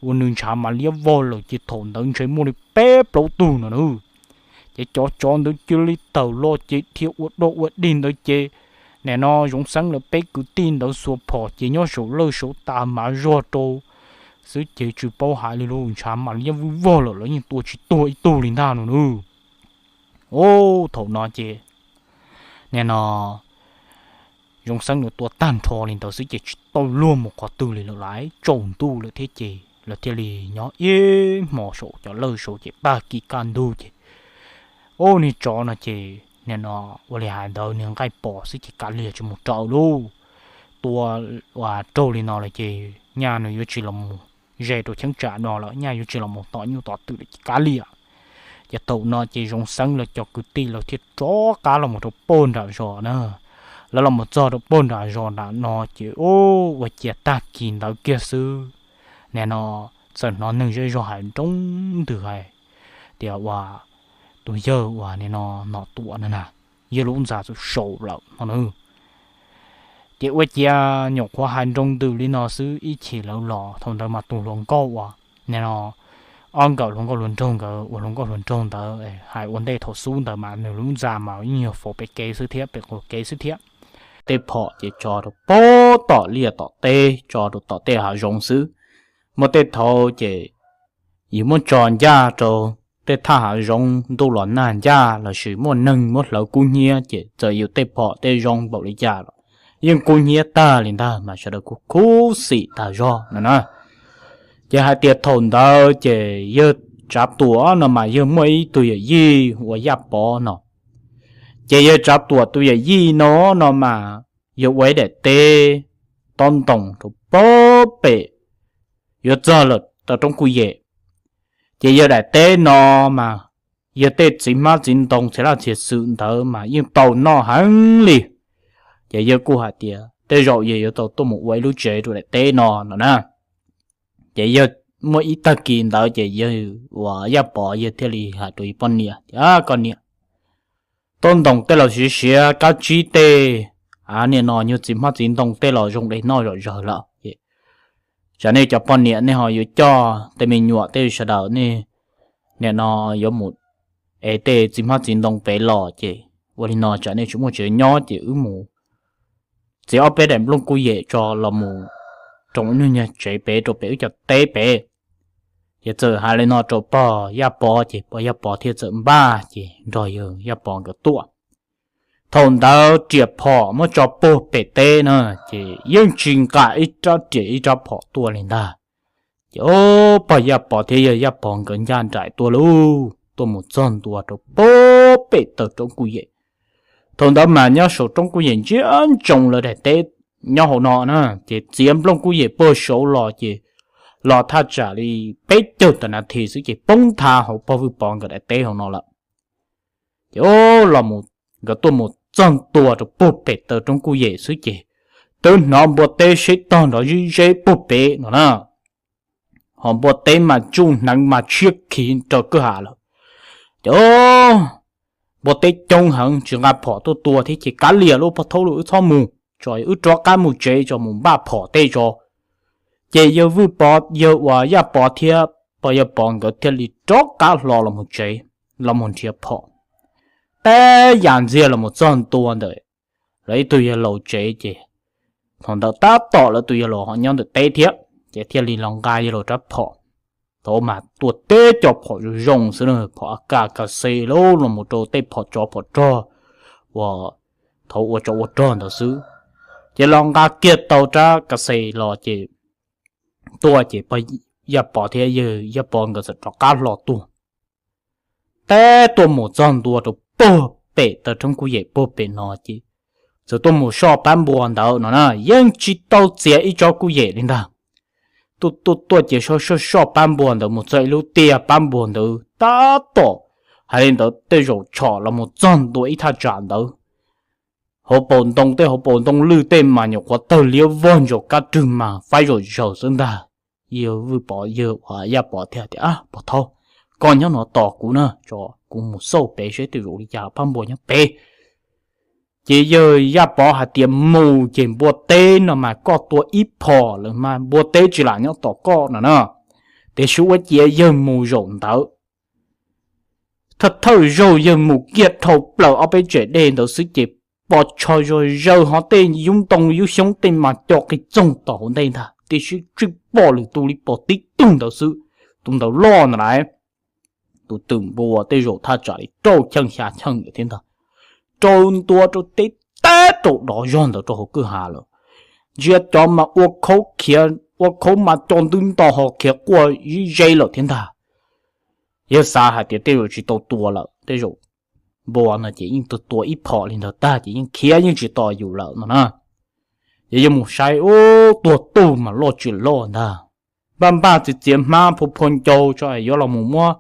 ua nws ntshav mas liab vog lawm ces thaum ntawd ntshe muaj li peb plaub tug no na. Ces cov tsov ntawd cia li tawm los ces dhia ua dog ua dig ntawd ces nim no Zoov Xeeb lawv peb kwv tij ntawd xuas phom ces nyob saum lawj saud tas mav zog rau xwb ces tsis paub hais li lauj, ntshav mas liab vog lawm, lawv yeej tua tsis tuag ib tug li ntag no na. Ub, thaum no ces nim no Zoov Xeeb lawv tua tag nrho li ntawd xwb ces tsis tau luag mus qhov twg li lawm lauj, tsaus ntuj lawm thiab ces lawv thiaj li nyob ib hmos saum cov lawj saud ces tag kis kaj ntug ces ub, niag tsov no ces nim no ua li hais ntawd niag nqaij pos xwb ces kav liam tsis mus raws lauj. Tua ua raug li no lawm ces nyaj nws yuav tsis los mus ze rau cheeb tsam no lawm, nyaj yuav tsis los mus tom nyuj tom twm lawm ces kav liam. Ces thaum no ces Zoov Xeeb lawv cov kwv tij lawv thiaj rov qab los mus rau pog nram zos na. Lawv los mus txog rau pog nram zos nram no ces ub, ua ciav tag kis ntawd kiag xwb nim no txawm hnov neeg zej zog hais nroo ntws hais tias ua tus yawg uas nim no nom tuam no na, yawg lub ntxa txawm sau lawm no na. Ces ua ciav nyuam qhuav hais nroo ntws li no xwb ib chim lawv los thaum ntawd mas tus hluas nkauj uas nim no ob nkawm hluas nkauj hluas nraug nkawd ua hluas nkauj hluas nraug ntawd hais ua ntej thaum xub ntawd mas nws lub ntxa mas yeej yog faus pem kev xwb thiab, pem qaum kev xwb thiab. Tej phom ces tso rau pem tom liaj tom teb, tso rau tom tej hav zoov xwb. Muaj tej thaum ces yus muab tso ncaj rau tej thaj hav zoov ntuj los nag ncaj lossis muaj neeg muab hlawv kub hnyiab ces txawm yus tej phom tej zoo npaum li cas los yeej kub hnyiab tag li ntag mas sawv daws kuj khuv xim tag zog no na. Ces hais tias thaum ntawd ces yawg Tsav Tuam no mas yawg muaj ib tug yawm yij ua Yaj Pov no. Ces yawg Tsav Tuam tus yawm yij no no mas yawg ua ib daim teb tob ntoos rau pag pem yuav txog lawm tau roob Kuj Yem. Ces yawg daim teb no mas yawg tej txiv hmab txiv ntoo txhia laj txhia xwm ntawd mas yeej tau noj heev li. Ces yawg kuj hais tias tej zaum yawg yuav tau tuaj mus ua ib lub tsev rau daim teb no no na. Ces yawg muaj ib tag kis ntawd ces yawg uas Yaj Pov yawg thiaj li hais rau yawg poj niam tias, Koj niam, tob ntoos tej los siav siav, kab tsib tej, a, nim no nyuag txiv hmab txiv ntoo tej los zoo li noj zom zaws lawm. Tsam nej cov poj niam nej ho yuav coj tej me nyuam tej sawv daws nej nim no yuav mus ev tej txiv hmab txiv ntoo pem los ces ua li no tsam nej tsis muaj tsev nyob ces wb mus txiav ob peb daim nplooj Kuj Yem tso los mus rau ib nyuag tsev pem rau pem wb cov teb pem. Ces txawm hais li no rau pog Yaj Pov ces pog Yaj Pov thiaj txawm npaj ces nrog yawg Yaj Pov nkawd tuaj. Thaum ntawd riam phom muab tso puag pem teb na, ces yeej tsis nqa ib rab riam ib rab phom tuaj li ntag. Ces pog Yaj Pov thiab yawg Yaj Pov nkawd ncaj nraim tuaj lauj, tuaj mus txog ntua rau pag pem taw roob Kuj Yem. Thaum ntawd mas nyob saum roob Kuj Yem ntsia ntsoov lawv daim teb nyob hauv no na, ces txiav nplooj Kuj Yem puag saud los ces los thaj tsam li peb caug tawm nas this xwb ces poob nthav hauv pog Vwj Pov nkawd daim teb hauv no lawm. Ces los mus, nkawd tuaj mus txog ntua rau puag pem taw roob Kuj Yem xwb ces twb hnov npua teb seb tog nrov zib zeb puag pem no na. Ho npua teb mas tsuj hneev mas tshiab khiv raws kwj ha lawm. Ces npua teb coob heev tsis nqa phom tuaj tua thiab ces kav liam lauj pog thaub lauj, wb txhob mus tso, wb rov qab mus tsev tso, mus npaj phom tej tso. Ces yawg Vwj Pov, yawg uas Yaj Pov thiab pog Yaj Pov nkawd thiaj li rov qab hlo los mus tsev, los mus nrhiav phom. Tab yam ntxiag los mus txog ntua ntawm lawv ib tug yawg laus tsev ces thaum ntawd tab tom lawv tus yawg laus ho nyob ntawm teb thiab, ces thiaj li los nqa yawg laus rab phom. Thaum mas tua teb cov phom zoo zoo xwb na, phom A K, K C los mus rau tej phom tsov phom rog uas thaum ua tsov ua rog ntawd xwb. Ces los nqa kiag tau rab K C los ces tuaj ces pog Yaj Pov thiab yawg Yaj Pov nkawd txawm rov qab hlo tuaj. Tab tuaj mus txog ntua rau puag pem taw roob Kuj Yem puag pem no ces txawm tuaj mus soj pab npua ntawd no na, yeej tsis tau txiav ib tsob Kuj Yem li ntag. Tuaj tuaj tuaj ces soj soj soj pab npua ntawd mus txog ib lub tiaj pab npua ntawd tab tom hais li ntawd tej zaum tshom los mus txog ntua ib thaj tsam ntawd. Hauv paus ntoo tej hauv paus ntoo lwj tej mas nyuam qhuav tawg liab vog ntsaus kab rwg mas faib zom zaws xwb ntag. Yawg Vwj Pov yawg uas Yaj Pov thiaj tias, Pog Thaub, koj nyob no tos kuv na, tso kuv mus xauj pem seb tej zaum li cas pab npua nyob pem. Ces yawg Yaj Pov hais tias, Mus ces npua teb no mas koj tua ib phom lawm mas npua teb tsis lam nyob tos koj no na. Tiam sis ua ciav yawg mus zaum ntawd, thawj thawj zaug yawg mus kiag dhau plaws ob peb tsem dej ntawd xwb ces pos tsho zog zaws ho tej yub ntoo yub xyoob tej mas co qis txoog tom hauv ntej ntag, tiam sis tsis pom lwm tus li, pom tib tug ntawd xwb. Tus ntawd loj ntawd lawm, tus twm npua tej zaum thaj tsam li rau cheej xya cheej thiab ntag, rau ntua rau teb tab rau dov zog ntawd rau hauv kwj ha lawm. Ntsia cov mas ua khaub khiav, ua khaub mas co ntub nto ho khiav quaj zib zeb lawm thiab ntag. Yawg xav hais tias tej zaum tsis tau tua lawm, tej zaum npua no ces yeej tua tua ib phom li ntawd tag ces yeej khiav yeej tsis tos yus lawm no na. Ces yawg mus saib, ub, tuag tug mas loj tsis loj ntag. Npaj npaj txiav txiav hmab phua phua ncau tso yuav los mus muab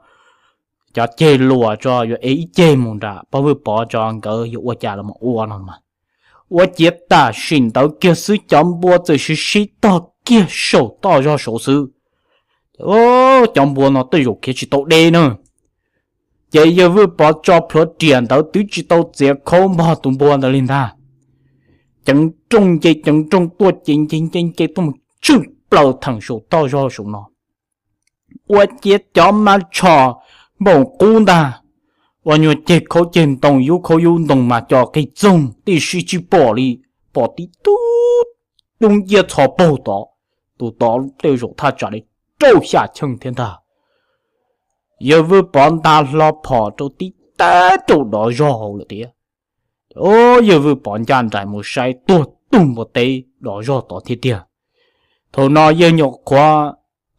cov ceg luas tso yuav ev ib ceg mus nram pog Vwj Pov tso nkawd yuav ua cas los mus ua no mas. Ua ciav tam sim ntawd kiag xwb cov npua txawm sib sib tog kiag saum toj zog saud xwb. Cov npua no tej zaum khiav tsis tau deb na. Ces yawg Vwj Pov tso plhuav riam ntawd twb tsis tau txiav khaub npog tus npua ntawd li ntag. Ceev nrooj nce ceev nrooj tuaj ces nce nce nce tuaj mus tswj plaws theem saum toj zog saum no. Ua ciav cov mas tshom npaum qub ntag, ua nyuag ceg khaub ceg ntoo yub khaub yub ntoo mas co qis txoog tib si tsis pom li, pom tib tug dub nciab txho paug tod, tus tod tej zaum thaj tsam li rau xya cheej thiab ntag. Yawg Vwj Pov nta hlo phom rau tib teb rau dov zog hauv lawm tiag. Yawg Vwj Pov ncaj nraim mus saib tuag tug npua teb dov zog tod thiab tiag. Thaum no yawg nyuam qhuav,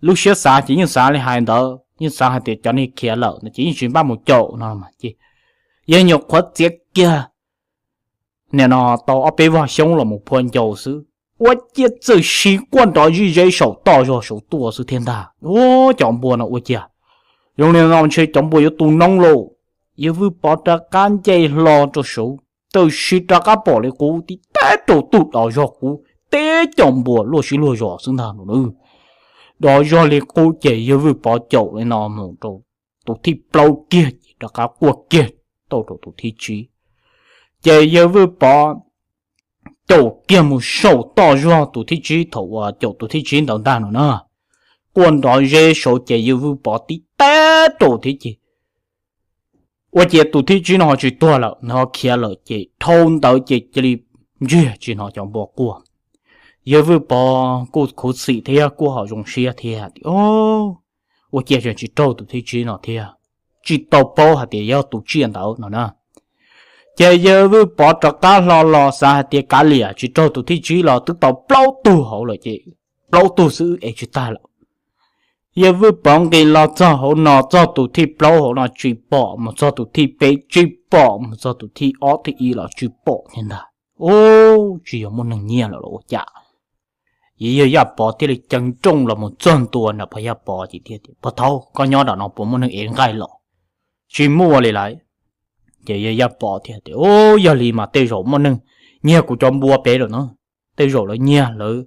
lub siab xav ces yeej xav li hais ntawd, yeej xav hais tias cov niag khiav lawm no ces yeej tsis npaj mus caum no mas ces yawg nyuam qhuav txiav kiag nim no tau ob peb vag xyoob los mus phua ncau xwb, ua ciav txawm siv quaj nrov zij zeb saum toj zog saud tuaj xwb thiab ntag. Ua cov npua no ua ciav zoo li no ntshe cov npua yuav tu noob lauj. Yawg Vwj Pov rov qab nce hlo rau saud, txawm siv rov qab pom li qub tib teb rau tus dov zog qub, teb cov npua luaj siab luag zos xwb ntag no. Dov zog li qub ces yawg Vwj Pov caum li no mus rau tus thib plaub kiag ces rov qab quaj kiag tau rau tus thib tsib. Ces yawg Vwj Pov caum kiag mus saum toj zog tus thib tsib, thaum uas caum tus thib tsib ntawd ntag no na, quaj nrov zeb saud ces yawg Vwj Pov tib teb rau thiab ces ua ciav tus thib tsib no ho tsis tuag lawm, nws ho khiav lawm ces dhau ntawd ces cia li ntsiag tsis hnov cov npua quaj. Yawg Vwj Pov kuj khuv xim thiab kuj ho zoo siab thiab tias, ua ciav tsis raug tus thib tsib no thiab, tsis tau paub hais tias yog tus tsiaj ntawd no na. Ces yawg Vwj Pov rov qab hlo los xav hais tias kav liam tsis raug tus thib tsib los twb tau plaub tug hauv lawm ces plaub tug xwb es tsis tag lawm. Yawg Vwj Pov nqis los txog hauv no txog tus thib plaub hauv no tsis pom, mus txog tus thib peb tsis pom, mus txog tus thib ob thib ib los tsis pom thiab ntag. Ub, tsis yog muaj neeg nyiag lawm los ua cas? Yawg Yaj Pov thiaj li ceev nrooj los mus txog ntua nram Pog Yaj Pov ces thiaj tias, Pog Thaub, koj nyob nram no puas muaj neeg ev nqaij los? Tsis muaj li lawm. Ces Yawg Yaj Pov thiaj tias, Ub, yog li mas tej zaum muaj neeg nyiag kuv cov npua pem lawm no. Tej zaum lawv nyiag lawv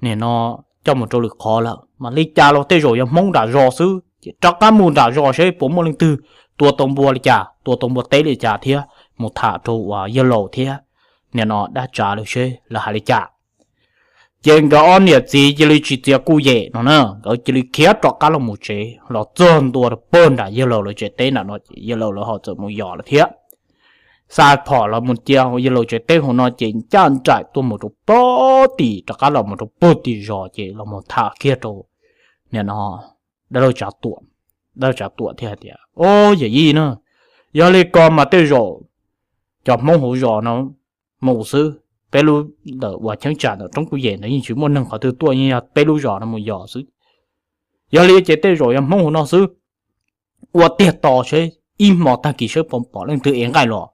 nim no coj mus rau lwm qhov lawm, mas li cas los tej zaum yog Hmoob nram zos xwb. Ces rov qab mus nram zos seb puas muaj leej twg tua tau npua li cas, tua tau npua teb li cas thiab mus tham rau uas yawg laus thiab nim no dab tsav lawv seb lawv hais li cas. Ces nkawd ob niam txiv cia li tsis txiav kuj yem no na, nkawd cia li khiav rov qab los mus tsev, los txog ntua rau puag nram yawg laus lawv tsev teb nram no ces yawg laus lawv ho txawm mus yos lawm thiab. Xa phom los mus cia yawg laus tsev teb hauv no ces ncaj nraim tuaj mus rau puag tim, rov qab los mus rau puag tim zos ces los mus tham kiag rau nim no dab laug Tsav Tuam. Dab laug Tsav Tuam thiaj hais tias, Ub, yawm yij na, yog li ko mas tej zaum cov Hmoob hauv zos no mus xwb. Peb lub ntawm uas cheeb tsam ntawm roob kuj yem ntawd yeej tsis muaj neeg qhov twg tuaj, yeej yog peb lub zos no mus yos xwb. Yog li ces tej zaum yog Hmoob hauv no xwb. Ua tiag tos seb ib hmo tag kis seb puas pom leej twg ev nqaij los.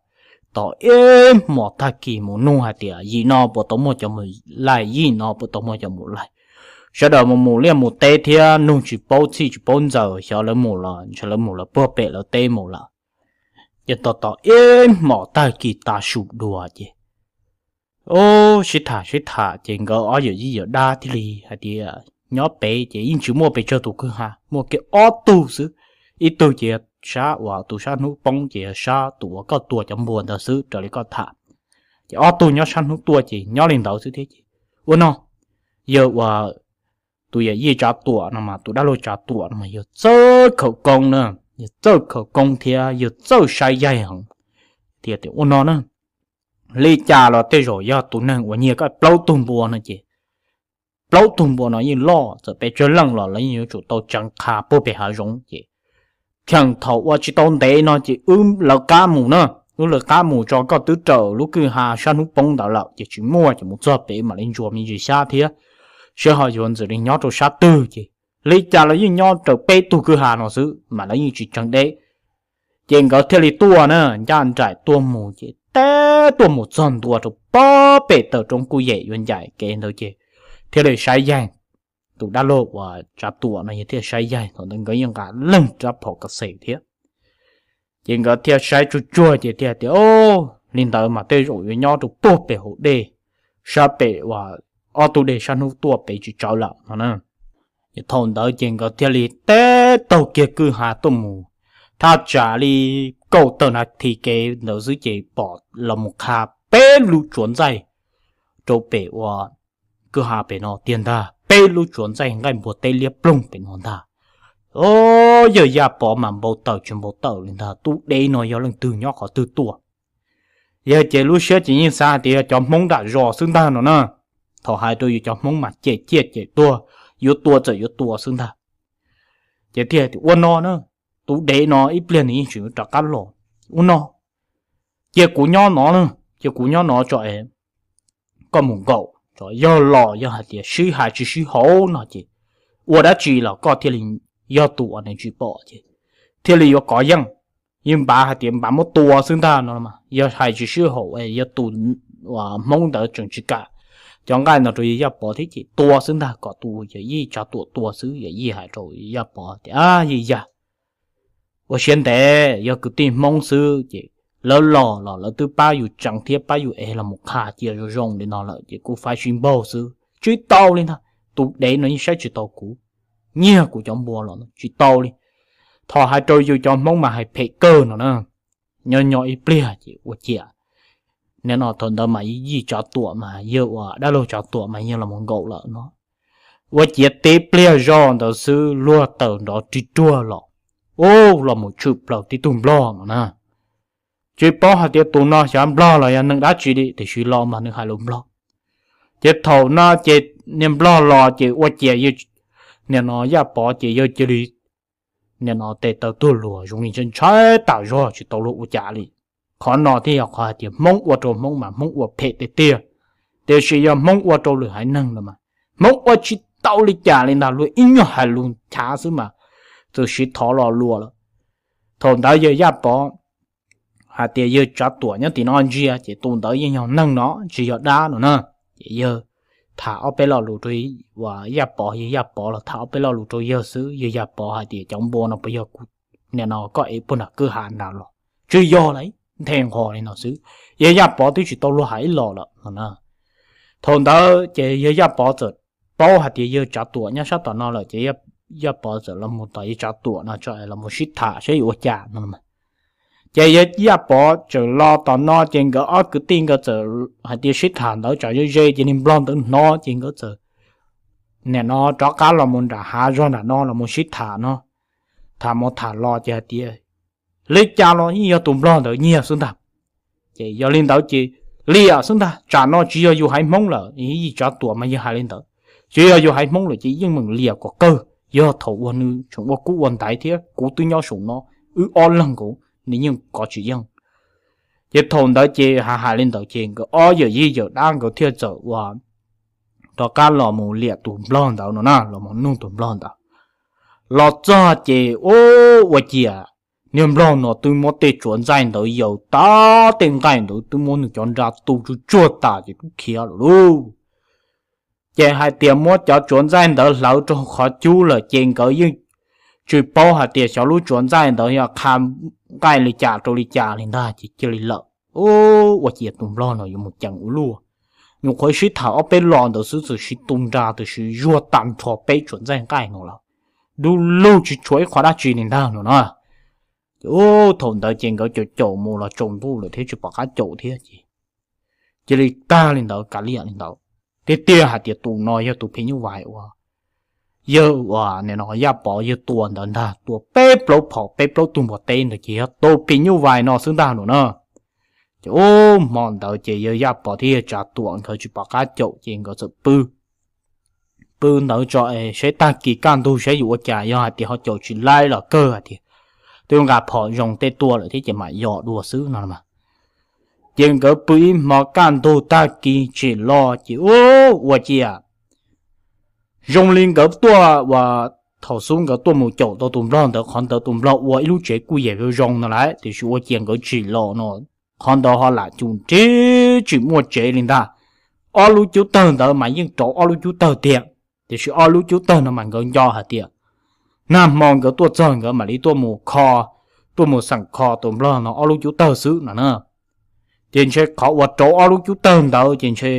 Tos ib hmo tag kis mus nug hais tias yim no puas tau muaj cov mus laij, yim no puas tau muaj cov mus laij. Sawv daws mus mus liaj mus teb thiab nug tsis paub txhij tsis paub ntxaws, xyov lawv mus los ntshe lawv mus lawv puag pem lawv teb mus lawm. Ces tos tos ib hmos tag kis tav su dua ces, o, sib tham sib tham ces nkawd ob yawm yij yawm dab thiaj li hais tias nyob pem ces yeej tsis muaj pes tsawg tus kwj ha, muaj kiag ob tug xwb. Ib tug ces sab uas tus sab hnub poob ces yog sab tus uas koj tua cov npua ntawd xwb raws li koj tham. Ces ob tug nyob sab hnub tuaj ces nyob li ntawd xwb thiab ces ua no, yawg uas tus yawm yij Tsav Tuam no mas, tus dab laug Tsav Tuam no mas yawg txawj khawv koob na, yawg txawj khawv koob thiab yawg txawj saib yaig heev. Thiaj tias ua no na, li cas los tej zaum yog tus neeg uas nyiag koj plaub tug npua no ces plaub tug npua no yeej loj, txawm pes tsawg leej los lawv yeej yuav tsum tau tseev qha puag pem hav zoov ces cheem thaum ua tsis tau ntev no ces wb lawv qab mus na, wb lawv qab mus tso koj twb raws lub kwj ha sab hnub poob ntawd lawm ces tsis muaj ces mus txog pem mam li ntsuas me ntsis xyab thiab seb ho yuav ntxim li nyob rau sab twg ces li cas los yeej nyob raws peb tug kwj ha no xwb mas lawv yeej tsis tseev deb. Ces nkawd thiaj li tuaj na, ncaj nraim tuaj mus ces teb tuaj mus txog ntua rau puag pem taw roob kuj yem yuav ncaim kev ntawd ces thiaj li saib yaig. Tus dab laug uas Tsav Tuam no yog thiaj saib yaig, thaum ntawd nkawd yeej nqa leeg rab phom kas xes thiab. Ces nkawd thiaj saib tsuag tsuag ces thiaj tias, o, li ntawd mas tej zaum yuav nyob rau puag pem hauv dej, sab pem uas ob tug dej sab hnub tuaj pem tsis tsawv lawm no na. Ces thaum ntawd ces nkawd thiaj li teb taug kiag kwj ha tuaj mus, thaj tsam li kaum tawm nas this kev ntawd xwb ces pom los mus qha peb lub tsuav ntxaij rau pem uas kwj ha pem no tiag ntag, peb lub tsuav ntxaij nqaij npua teb liab ploog pem no ntag. O, yawg Yaj Pov mas npau taws tsis npau taws li ntag, tub deb no yog leej twg nyob qhov twg tuaj. Yawg ces lub siab ces yeej xav hais tias yog cov Hmoob nram zos xwb ntag no na. Thaum hais rau yus cov Hmoob mas cem ciaj cem tuag, yuav tua txawm yuav tua xwb ntag. Ces thiaj tias ua no na, tus dev no ib pliag nws yeej tseem yuav rov qab los. Ua no, cia kuv nyob no na, cia kuv nyob no tso es koj mus nkaum, tso yog los yog hais tias sib hais tsis sib haum no ces ua dab tsi los koj thiaj li yog tus uas nws tsis pom ces thiaj li yuav kov yeej. Yawg Npav hais tias Npav muab tua xwb ntag no. Yog hais tsis sib haum, yog tus Hmoob ntawd tseem tsis kam cov nqaij no rau yawg Yaj Pov thiab ces tua xwb ntag, kom tus yawm yij Tsav Tuam tua xwb. Yawm yij hais rau yawg Yaj Pov tias, Yij Yaj, ua siab ntev, yog kwv tij Hmoob xwb ces lawv los los lawv twb pab yus tseev thiab pab yus ev los mus qha cia zoo zoo li no lawm ces kuv faib sib npaug xwb, tsis tau li ntag. Tus dev no yeej saib tsis tau kuv, nyiag kuv cov npua los tsis tau li. Thaum hais rau yus cov Hmoob mas hais phem kawg no na. Nyob nyob ib pliag ces ua ciav, nim no thaum ntawd mas yij Tsav Tuam mas yawg ua dab laug Tsav Tuam mas yawg los mus nkaum lawm no. Ua ciav tib pliag zog ntawd xwb luag tawm nrov ris ruag los, ub, los mus tshwm plaws tib tug Nplog no na. Tsis paub hais tias tus no xyov Nplog los yog neeg dab tsi li, tiam sis los mas nws hais lus Nplog. Ces thaum no ces niag Nplog los ces ua ciav yawg, nim no Yaj Pov ces yawg cia li, nim no tes taw tuag luag zoo li ntshai tas zog tsis tau luag ua cas li. Qhov no thiaj yog qhov hais tias Hmoob ua rau Hmoob mas Hmoob ua phem tiag tiag, tiam sis yog Hmoob ua rau lwm haiv neeg no mas Hmoob ua tsis tau li cas li ntag, luag ib nyuag hais lus chav xwb mas txawm siv thov los luag lawm. Thaum ntawd yawg Yaj Pov hais tias yawg Tsav Tuam nyob tim no ntsia ces tus ntawd yeej yog neeg no tsis yog dab no na. Ces yawg tham ob peb lo lus rau Yaj Pov, yawg Yaj Pov los tham ob peb lo lus rau yawg xwb. Yawg Yaj Pov hais tias cov npua no puas yog kuv, nim no koj ev puag nram kwj ha nrad los? Tsis yog lauj, nthe nqho li no xwb. Yawg Yaj Pov twb tsis tau luag hais ib los lawm no na. Thaum ntawd ces yawg Yaj Pov txawm paub hais tias yawg Tsav Tuam nyob sab tom no lawm ces Yaj Pov txawm los mus tom yawg Tsav Tuam no tso los mus sib tham saib yuav ua cas no. Ces yawg Yaj Pov tseem los tom no ces nkawd ob kwv tij nkawd txawm hais tias sib tham ntawd tsam ze ze ces niag Nplog ntawd hnov ces nkawd txawm nim no rov qab los mus nram hav zog nram no los mus sib tham no. Tham mus tham los ces hais tias li cas los yeej yog tus Nplog ntawd nyiag xwb ntag. Ces yog li ntawd ces liam xwb ntag, tsam no tsis yog yus haiv Hmoob lawm, yij Tsav Tuam mas yawg hais li ntawd. Tsis yog yus haiv Hmoob lawm ces yeej meem liam kom kawg, yog thaum uas nws tseem ua kub ua ntaiv thiab kuv twb nyob saum no, wb ob leeg nkaus nws yeej kov tsis yeej. Ces thaum ntawd ces hais hais li ntawd ces nkawd ob yawm yij yawm dab nkawd thiaj txawm ua rov qab los mus liam tus Nplog ntawd no na, los mus nug tus Nplog ntawd. Los txog ces ua ciav niag Nplog no twb muab tej tsuav ntxaij ntawd yaws tas, tej nqaij ntawd twb muab nws cov nra tu tsuj tsuag tas ces twb khiav lawm lauj. Ces hais tias muab cov tsuav ntxaij ntawd hlawv rau qhov cub lawm ces nkawd yeej tsis paub hais tias xyov lub tsuav ntxaij ntawd yog qha nqaij li cas rau li cas li ntag ces cia li lawm. Ua ciav tus Nplog no yuav mus ceev ua luaj. Nyuam qhuav sib tham ob peb lo ntawd xwb txawm siv tu nra txawm siv zuag tag nrho peb tsuav ntxaij nqaij no lawm, dub lug tsis tshuav ib qho dab tsi li ntag no na. Ces thaum ntawd ces nkawd caum caum mus los tsaus ntuj lawm thiab tsis pom qab caum thiab ces cia li tag li ntawd, kav liam li ntawd. Tiag tiag hais tias tus no yog tus phim nyuj vais uas yawg uas nim no Yaj Pov yawg tua ntawd ntag, tua peb plaub phom peb plaub tug npua teb ntawd ces yog tus phim nyuj vais no xwb ntag no na. Ces ub, hmo ntawd ces yawg Yaj Pov thiab yawg Tsav Tuam nkawd tsis pom qab caum ces nkawd txawm pw pw ntawd tso es saib tag kis kaj ntug saib yuav ua cas, yog hais tias ho caum tsis laib los kawg hais tias twb nqa phom zoo tej tua lawm thiab ces mam yos dua xwb no mas. Ces nkawd pw ib hmo kaj ntug tag kis tsim los ces ub, ua ciav zoo li nkawd tuaj uas thaum xub nkawd tuaj mus caum tau tus Nplog ntawd, qhov ntawd tus Nplog ua ib lub tsev kuj yam zoo zoo no lawm tiam sis ua ciav nkawd tsim los no qhov ntawd ho lam cum nrib tsis muaj tsev li ntag. Ob lub cub tawg ntawd mas yeej rauv ob lub cub tawg tiag, tiam sis ob lub cub tawg no mas nkawd nco hais tias nag hmo nkawd tuaj txog nkawd mam li tuaj mus kho, tuaj mus xeem kho tus Nplog no ob lub cub tawg xwb no na. Ces ntshe qhov uas rauv ob lub cub tawg ntawd ces ntshe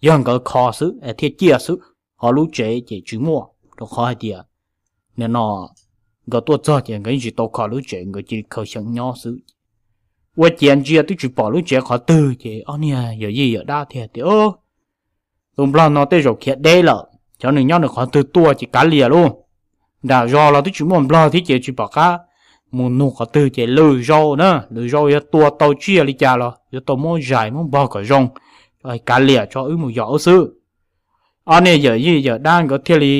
yog nkawd kho xwb thiaj ciaj xwb, ho lub tsev ces tsis muaj, rau qhov hais tias nim no nkawd tuaj txog ces nkawd yeej tsis tau kho lub tsev, nkawd cia li khaws xyeem nyob xwb. Ua ciav ntsia twb tsis pom lub tsev qhov twg ces ob niag yawm yij yawm dab thiaj tias, tus Nplog no tej zaum khiav deb lawm, xyov nws nyob nws qhov twg tuaj ces kav liam lauj. Nram zos los twb tsis muaj Nplog thiab ces tsis pom qab mus nug qhov twg ces lwm zaus na, lwm zaus yog tua tau tsiaj li cas los yuav tau muab zais muab npog kom zoo, kav liam tso wb mus yos wb xwb. Ob niag yawm yij yawm dab nkawd thiaj li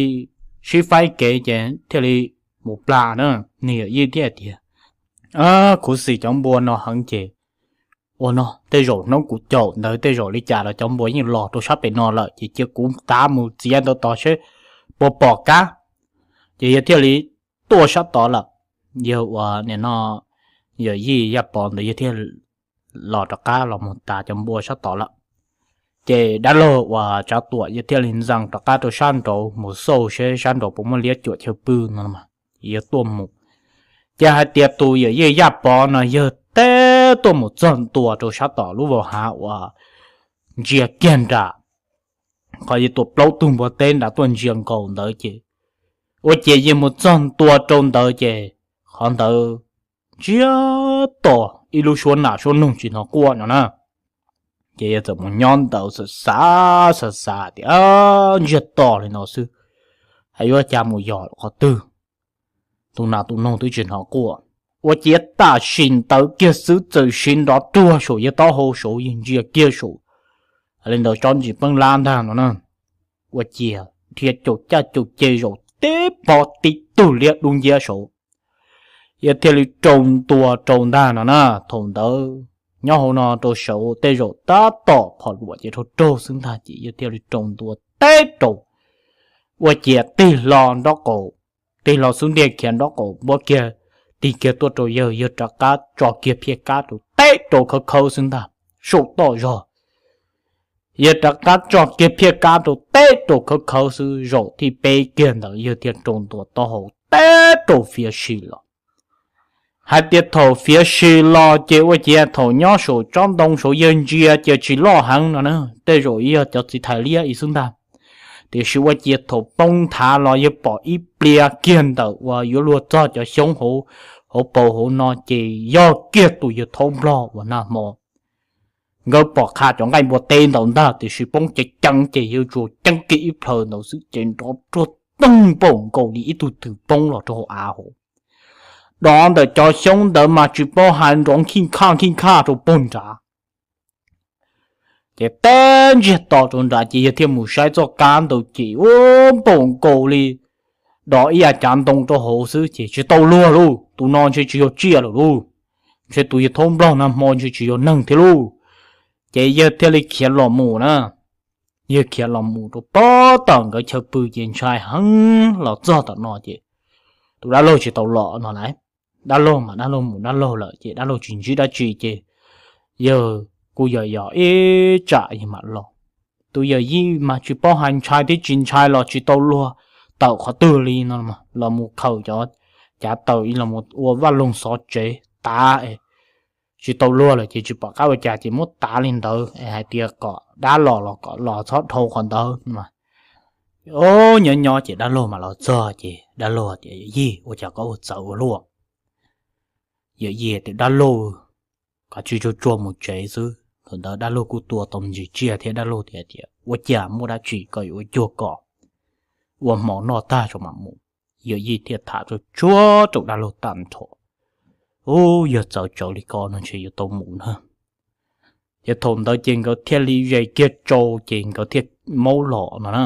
sib faib kev ces thiaj li mus plas na. Niag yawm yij thiaj tias, khuv xim cov npua no heev ces ua no tej zaum hnub kuv caum ntawd tej zaum li cas los cov npua yeej los rau sab pem no lawm ces cia kuv tav mus txiav ntawd tod seb puas pom kab. Ces yawg thiaj li tuaj sab tod lawm. Yawg uas nim no yawm yij Yaj Pov ntawd yawg thiaj los rov qab los mus tas cov npua sab tod lawm. Ces dab laug uas Tsav Tuam yawg thiaj li ntxees rov qab rau sab nraud mus xauj seb sab nraud puas muaj liab cuam chaw pw no, yawg tuaj mus. Ces hais tias tus yawm yij Yaj Pov no yawg teb tuaj mus txog ntua rau sab tom lub vau hav uas ntsia kiag nram qhov yawg tua plaub tug npua teb nram tuaj ntsia nkaus ntawd ces, ua ciav yawg mus txog ntua rau ntawd ces qhov ntawd ntsiag to, ib lub suab nas suab noog tsis hnov quaj no na. Ces yawg txawm mus nyob ntawd xav xav xav xav tias ntsiag to li no xwb, hais yuav cas mus yos qhov twg, tus nas tus noog twb tsis hnov quaj. Ua ciav tam sim ntawd kiag xwb txawm siv nrov ruag saum yawg taub hau saud, yawg ntsia kiag saum li ntawd tsob ntsis peeb lab ntag no na. Ua ciav dhia caum caj caum ceg zaum tib pob tib tug liab dub nciab saud, yawg thiaj li rau ntua rau ntag no na. Thaum ntawd nyob hauv no rau saud tej zaum tab tom phom luam ces raug raug xwb ntag ces yawg thiaj li rau ntua teb rau. Ua ciav tig hlo nrob qaum, tig hlo xub ntiag khiav nrob qaum npuab kiag, tig kiag tuaj rau yawg, yawg rov qab tso kiag phiaj kab rau teb rau khawb khawb xwb ntag, saum toj zog. Yawg rov qab tso kiag phiaj kab rau teb rau khawb khawb xwb, zaum thib peb kiag ntawd yawg thiaj rau ntua taub hau teb rau fiav si los. Hais tias thaum fiav si los ces ua ciav thaum nyob saum tsob ntoo saud yawg ntsia ces tsis loj heev no na, tej zaum yog cov txiv thais liab ib xwb ntag. Tiam sis ua ciav thaum poob nthav los yawg pom ib pliag kiag ntawm uas yuav luag txog cov xyoob hauv paus hauv no ces yog kiag tus yawg thaub nplog uas nag hmo nkawd pom qha cov nqaij npua teb ntawd ntag, tiam sis poob ceev ceev ces yawg tsuas ceeb kiag ib plhaw ntawd xwb ces nrov ruaj teeg npaum nkaus li ib tug twg poob los rau hauv av hauv. Dov ntawm cov xyoob ntawd mas tsis paub hais nrov khij khaj khij khaj rau pog nrad. Ces teb ntsiag to rau nrad ces yawg thiaj mus saib txoj kab ntawd ces ua npaum nkaus li dov ib yav cav ntoo rau hauv xwb ces tsis tau luag lauj, tus no ntshe tsis yog tsiaj lawm lauj, ntshe tus yawg thaub nplog nag hmo ntshe tsis yog neeg thiab lauj. Ces yawg thiaj li khiav los mus na. Yawg khiav los mus rau pab tom nkawd chaw pw ces ntshai heev los txog tom no ces tus dab laug tsis tau los no lawm. Dab laug mas dab laug mus dab laug lawm ces dab laug tsis ntsib dab tsi ces yawg kuj yog yog ib tsam yawg mam los. Tus yawm yij mas tsis paub hais ntshai thiab tsis ntshai los tsis tau luag tawm qhov twg li no, los mus khaws cov cav taws los ua vaj loog xov tsev tav tsis tau luag lawm ces tsis pom qab ua cas ces muab tav li ntawd es hais tias kom dab los los kom los txhob dhau qhov ntawd. Nyob nyob ces dab laug mam los txog ces dab laug tias, Yawm yij, ua cas koj ua txawv ua luaj? Yawm yij tias, Dab laug, kav tsij tsuag tsuag mus tsev xwb. Thaum ntawd dab laug kuj tua tau me ntsis tsiaj thiab dab laug tias, Ua cas muaj dab tsi koj yuav ua cuag kom ua hmo noj tag tso mam mus. Yawm yij thiaj tham tsuag tsuag rau dab laug tag nrho, Ub, yog txawv tsawv li ko no ntshe yuav tau mus na. Ces thaum ntawd ces nkawd thiaj li ze kiag tsau ces nkawd thiaj maub los no na.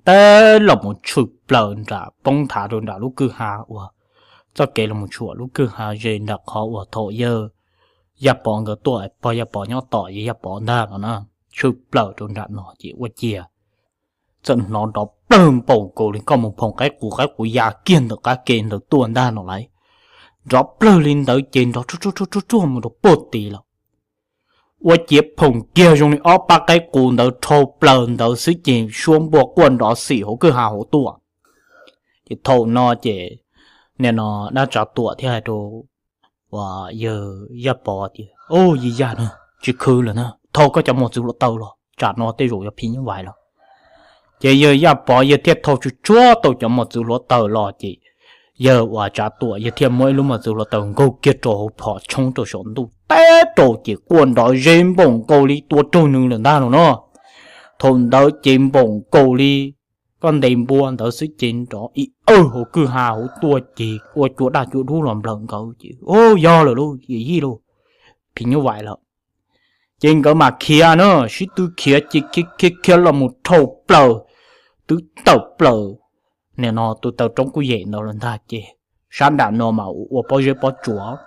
Teb los mus tshwm plaws nram poob nthav rau nram lub kwj ha uas txoj kev los mus tshuam lub kwj ha ze nram qhov uas thaum yawg Yaj Pov nkawd tuaj, pog Yaj Pov nyob tom yawg Yaj Pov ntag no na. Tshwm plaws rau nram no ces ua ciav txawm hnov nrov plawg npaum nkaus li koj mus phoom qaib qus, qaib qus ya kiag ntawm qab ke ntawd tuaj ntag no lauj. Nrov plawg li ntawd ces nrov ruaj ruaj ruaj ruaj mus rau puag tid lawm. Ua ciav phoom kiag zoo li ob pab qaib qus ntawd dhau plaws ntawd xwb ces suab npua quaj nrov xim hauv kwj ha hauv tuaj. Ces thaum no ces nim no dab Tsav Tuam thiaj hais rau uas yawg Yaj Pov tias, Au, yij Yaj na, tsis khwv lawm na, thau koj cov mos txwv hluav taws los, tsam no tej zaum yuav phim nyuj vais lawm. Ces yawg Yaj Pov yawg thiaj thau tsuag tsuag tau cov mos txwv hluav taws los ces yawg uas Tsav Tuam yawg thiaj muab ib lub mos txwv hluav taws nkaug kiag rau hauv phom tshoob rau saum ntuj teb rau ces quaj nrov zeb npaum nkaus li tua raug nws lawm ntag no no. Thaum ntawd ces npaum nkaus li koj ntes npua ntawd xwb ces nrov ib awg hauv kwj ha hauv tuaj ces ua cua daj cua dub los nplawm nkawd ces, Au, yog lawm lauj, yawm yij lauj, phim nyuj vais lawm. Ces nkawd mam khiav na, sib tw khiav ces khiav khiav khiav los mus dhau plaws, twb tawm plaws nim no tus taw roob kuj yem ntawd lawm ntag ces sab nram no mas ua pob zeb pob tsuas.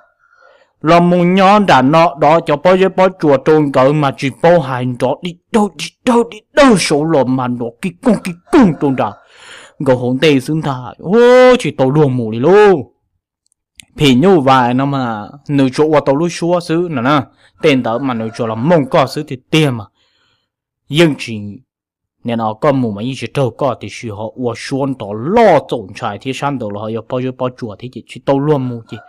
Los mus nyob nram no dov cov pob zeb pob tsuas rau nkawd mas tsis paub hais nrov di dawg di dawg di dawg saud los mas nrov kij koog kij koog rau nram nkawd hauv ntej xwb ntag, tsis tau luag mus li lauj. phim nyuj vais no mas nws tsuas ua tau lub suab xwb no na. Tej ntawd mas nws tsuas los mooj koj xwb tiag tiag mas yeej tsis, nim no koj mus mas yeej tsis raug koj, tiam sis ho ua suab nrov loj txaus ntshai thiab sab ntawd los ho yog pob zeb pob tsuas thiab ces tsis tau luag mus ces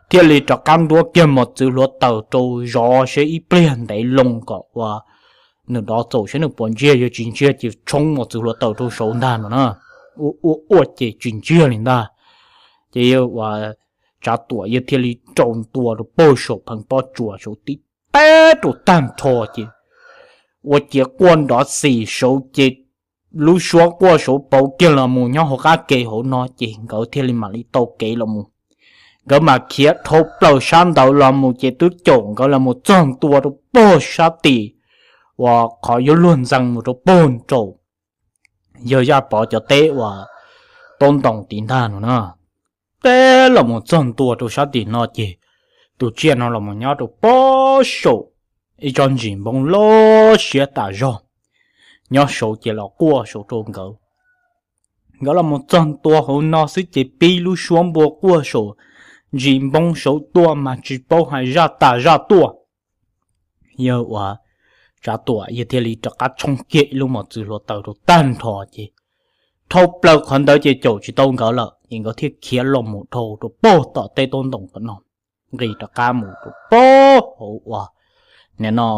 thiaj li rov qab nruab kiag mos txwv hluav taws rau zov seb ib pliag ntev loo kom ua nws dov txaus seb nws puas ntsiag, yog tsis ntsiag ces tshoob mos txwv hluav taws rau saud ntag no na. Ua ua ua ces tsis ntsiag li ntag. Ces yog ua Tsav Tuam yog thiaj li rau ntua rau pag saum pheev pob tsuas saud tib teb rau tag nrho ces ua ciav quaj nrov xis saud ces lub suab quaj saud pauv kiag los mus nyob hauv qab ke hauv no ces nkawd thiaj li mam li tau kev los mus. Nkawd mas khiav dhau plaws sab ntawd los mus ces twb caum nkawd los mus txog ntua rau pag sab tim uas qhov yuav luag ntxees mus rau pag nraum yawg Yaj Pov cov teb uas taub ntoos tid ntag no na. Teb los mus txog ntua rau sab tim no ces tus tsiaj no los mus nyob rau pag saum ib tsob ntsis npoo loj siab tas zog, nyob saud ces los quaj saud rau nkawd. Nkawd los mus txog ntua hauv no xwb ces pib lub suab npua quaj saum ntsis npoo saud tuaj mas tsis paub hais zaj tas zaj tuaj. Yog ua Tsav Tuam yog thiaj li rov qab tshoob kiag ib lub mos txwv hluav taws rau tag nrho ces dhau plaws qhov ntawd ces caum tsis tau nkawd lawm ces nkawd thiaj khiav los mus dhau rau pag tom teb taub ntoos tom no, nqis rov qab mus rau pag hauv uas nim no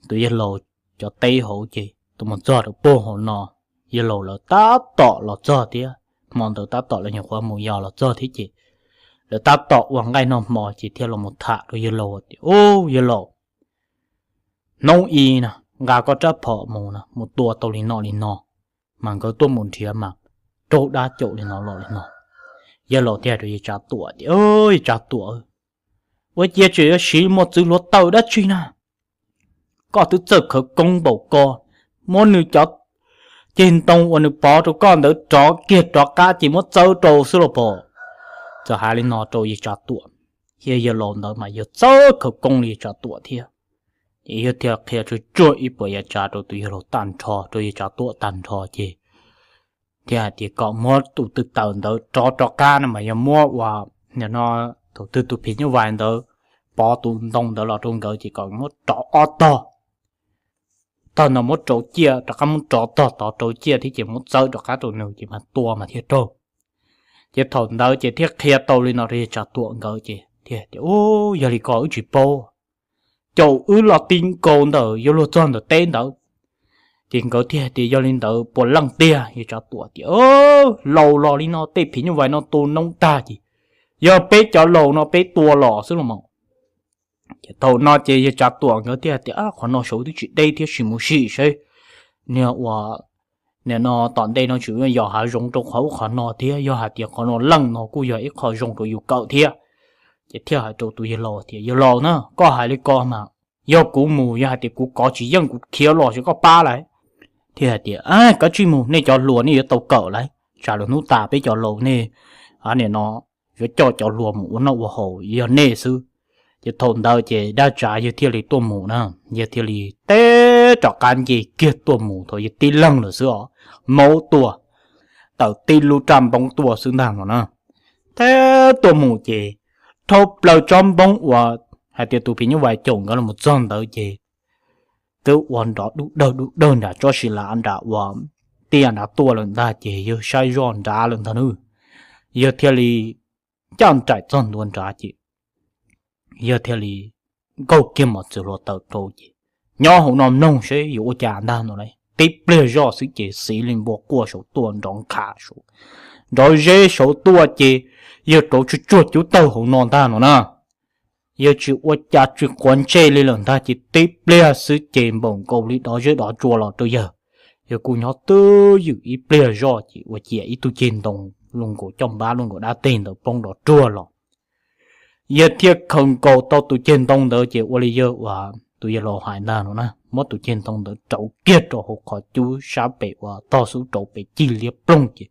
tus yawg laus cov teb hauv ces tus mus txog rau pag hauv no, yawg laus lawv tab tom los txog thiab, hmo ntawd tab tom lawv nyuam qhuav mus yos los txog thiab ces lawv tab tom ua nqaij noj hmo ces thiaj los mus tham rau yawg laus tias, Ub, yawg laus, hnub i na, nqa koj rab phom mus na, mus tua tau li no li no, mas nkawd tuaj mus nrhiav mas raug dab caum li no los li no. Yawg laus thiaj rau yawg Tsav Tuam tias, Yawg Tsav Tuam, ua cia tseem yuav siv mos txwv hluav taws dab tsi na? Koj twb txawj khawv koob npaum ko, muab nws cov ceg ntoo uas nws pov rau koj ntawd rov kiag rov qab ces muab txawb rau xwb los pom. Txawm hais li no rau yawg Tsav Tuam, yawg laus ntawd mas yog txawj khawv koob li yawg Tsav Tuam thiab. Ces yawg thiaj qhia tsuag tsuag ib puas yav tsav rau tus yawg laus tag nrho, rau yawg Tsav Tuam tag nrho ces thiaj hais tias kom muab tus tw taws ntawd rov rov qab no mas yog muab ua nim no thaum twg tus phim nyuj vais ntawd pov tus ntoo ntawd los rau nkawd ces kom muab rov ob tog, tog no muab rau ciaj rov qab muab rov tog tod rau ciaj thiab ces muab txawb rov qab rau nws ces mas tua mas thiaj raug. Ces thaum ntawd ces thiaj qhia tau li no rau yawg Tsav Tuam nkawd ces thiaj tias, Ub, yog li ko wb tsis paub, caum wb los ti nkaus ntawm yuav luag txog ntawm teb ntawd. Ces nkawd thiaj tias, Yog li ntawd puas leej tiag? Yawg Tsav Tuam tias, Laus los li no tej phim nyuj vais no tu noob tag ces yog peb cov laus no peb tua los xwb los mas. Ces thaum no ces yawg Tsav Tuam nkawd thiaj tias, Qhov no saud twb tsis deb thiab, sim mus sim seb niag ua nim no tom ntej no tseem yog hav zoov rau qhov ub qhov no thiab, yog hais tias qhov no leej no kuj yog ib qho zoo rau yus kawm thiab. Ces thiaj hais rau tus yawg laus tias, Yawg laus na, koj hais li ko mas yog kuv mus, yog hais tias kuv kov tsis yeej kuv khiav los ces koj pab lauj. Thiaj hais tias, Kav tsij mus, nej cov hluas nej yuav tau kawm lauj, tsam lwm hnub tas peb cov laus nej nim no yuav coj cov hluas mus ua noj ua haus yog nej xwb. Ces thaum ntawd ces dab tsav yawg thiaj li tuaj mus na, yawg thiaj li teb rov qab nce kiag tuaj mus thaum yawg tib leeg lawm xwb os, maub tuaj, tawm tib lub raj npoob tuaj xwb ntag no na. Teb tuaj mus ces dhau plaws tsob npoob uas hais tias tus phim nyuj vais caum nkawd los txog ntawd ces twb ua nrov dub dawg dub dawg nram tsob si lav nram uas tiaj nrad tuaj lawm ntag ces yawg saib zoj nrad lawm ntag nawb. Yawg thiaj li ncaj nraim txog ntua nrad ces yawg thiaj li nkaug kiag mos txwv hluav taws rau ces nyob hauv no mloog seb yuav ua cas ntag no lauj. Tib pliag zoj xwb ces xiv li npua quaj saud tuaj, nrov nqha saud, nrov zeb saud tuaj ces yawg rauv tsuag tsuag cub tawg hauv no ntag no na. Yawg tsis ua cas tsis quav ntsej li lawm ntag ces tib pliag xwb ces npaum nkaus li dov zeb dov tsua los rau yawg. Yawg kuj nyob twj ywm ib pliag zoj ces ua ciav ib tug ceg ntoo luaj nkaus coj npab luaj nkaus dab teg ntawd poob nrov ruag los. Yawg thiaj khaws nkaus tau tus ceg ntoo ntawd ces ua li yawg uas tus yawg laus hais ntag no na, muab tus ceg ntoo ntawd rauv kiag rau hauv qhov cub sab pem uas tog xub rau pem cig liab ploog ces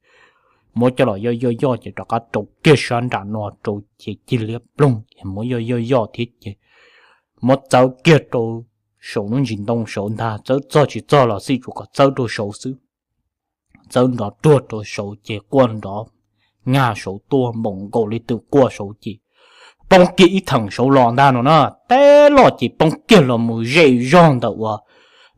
muab coj los yoj yoj yoj ces rov qab rau kiag sab nram no rau ces cig liab ploog ces muab yoj yoj yoj thiab ces muab txawb kiag rau saum lub ntsis ntoo saud ntag, txawb txog tsis txog los xij tsuas kom txawb rau saud xwb. Txawb nrov ruag rau saud ces quaj nrov nyag saud tuaj npaum nkaus li twm quaj saud ces poob kiag ib theem saud los ntag no na. Teb loj ces poob kiag los mus ze zog ntawm uas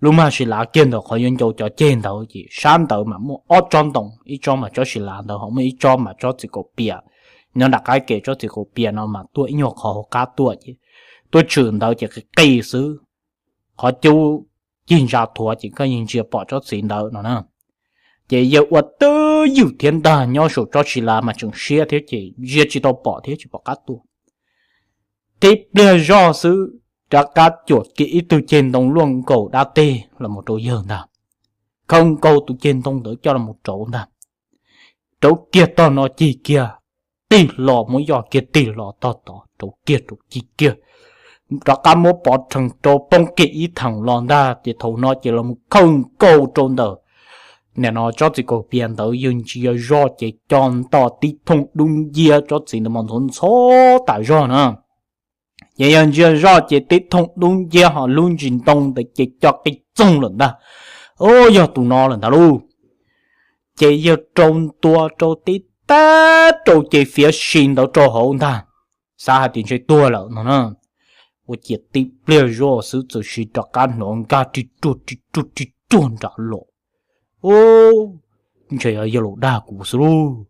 lub mag si lav kiag ntawm qhov yuav ncau cov ceg ntawd ces sab ntawd mas muaj ob tsob ntoo, ib tsob mas tsob si lav ntawd ho muaj ib tsob mas tsob txiv kaum pias. Nyob nram qab ke tsob txiv kaum pias no mas tuaj ib nyuag qhov hauv qab tuaj ces tuaj tshwm ntawd ces qis qis xwb, qhov cub cig ntsa thuav ces koj yeej ntsia pom tsob txiv ntawd no na. Ces yawg ua twj ywm thiab ntag, nyob saum tsob si lav mas tseem siab thiab ces ntsia tsis tau pom thiab tsis pom qab tuaj. Tib pliag zoj xwb rov qab cuam kiag ib tug ceg ntoo luaj nkaus dab teg los mus rau yawg ntag. Khawb nkaus tus ceg ntoo ntawd coj los rauv ntag. Rauv kiag tog no cig kiag, tig los muab yoj kiag tig los tog tod rauv kiag rauv cig kiag, rov qab muab pov rhees rau poob kiag ib theem los ntag ces thaum no ces los mus khawb nkaus rau ntawm nim no tsob txiv kaum pias ntawd yawg ntsia zoj ces co nto tib thooj dub nciab tsob txiv ntawd mas ntxhov ntxhov tas zog na. Ces yawg ntsia zoj ces tib thooj dub nciab ho lub ntsis ntoo ntawd ces co qis txoog lawm ntag. Ub, yog tus no lawm ntag lauj. Ces yawg rau ntua rau tib tag rau ces fiav si ntawd rau hauv ntag, xav hais tias ntshe tuag lawm no na. Ua ciav tib pliag zoj xwb txawm sis rov qab hnov nkag ri ruag ri ruag ri ruag nram los. Ub, ntshe yog yawg laus dag kuv xwb lauj.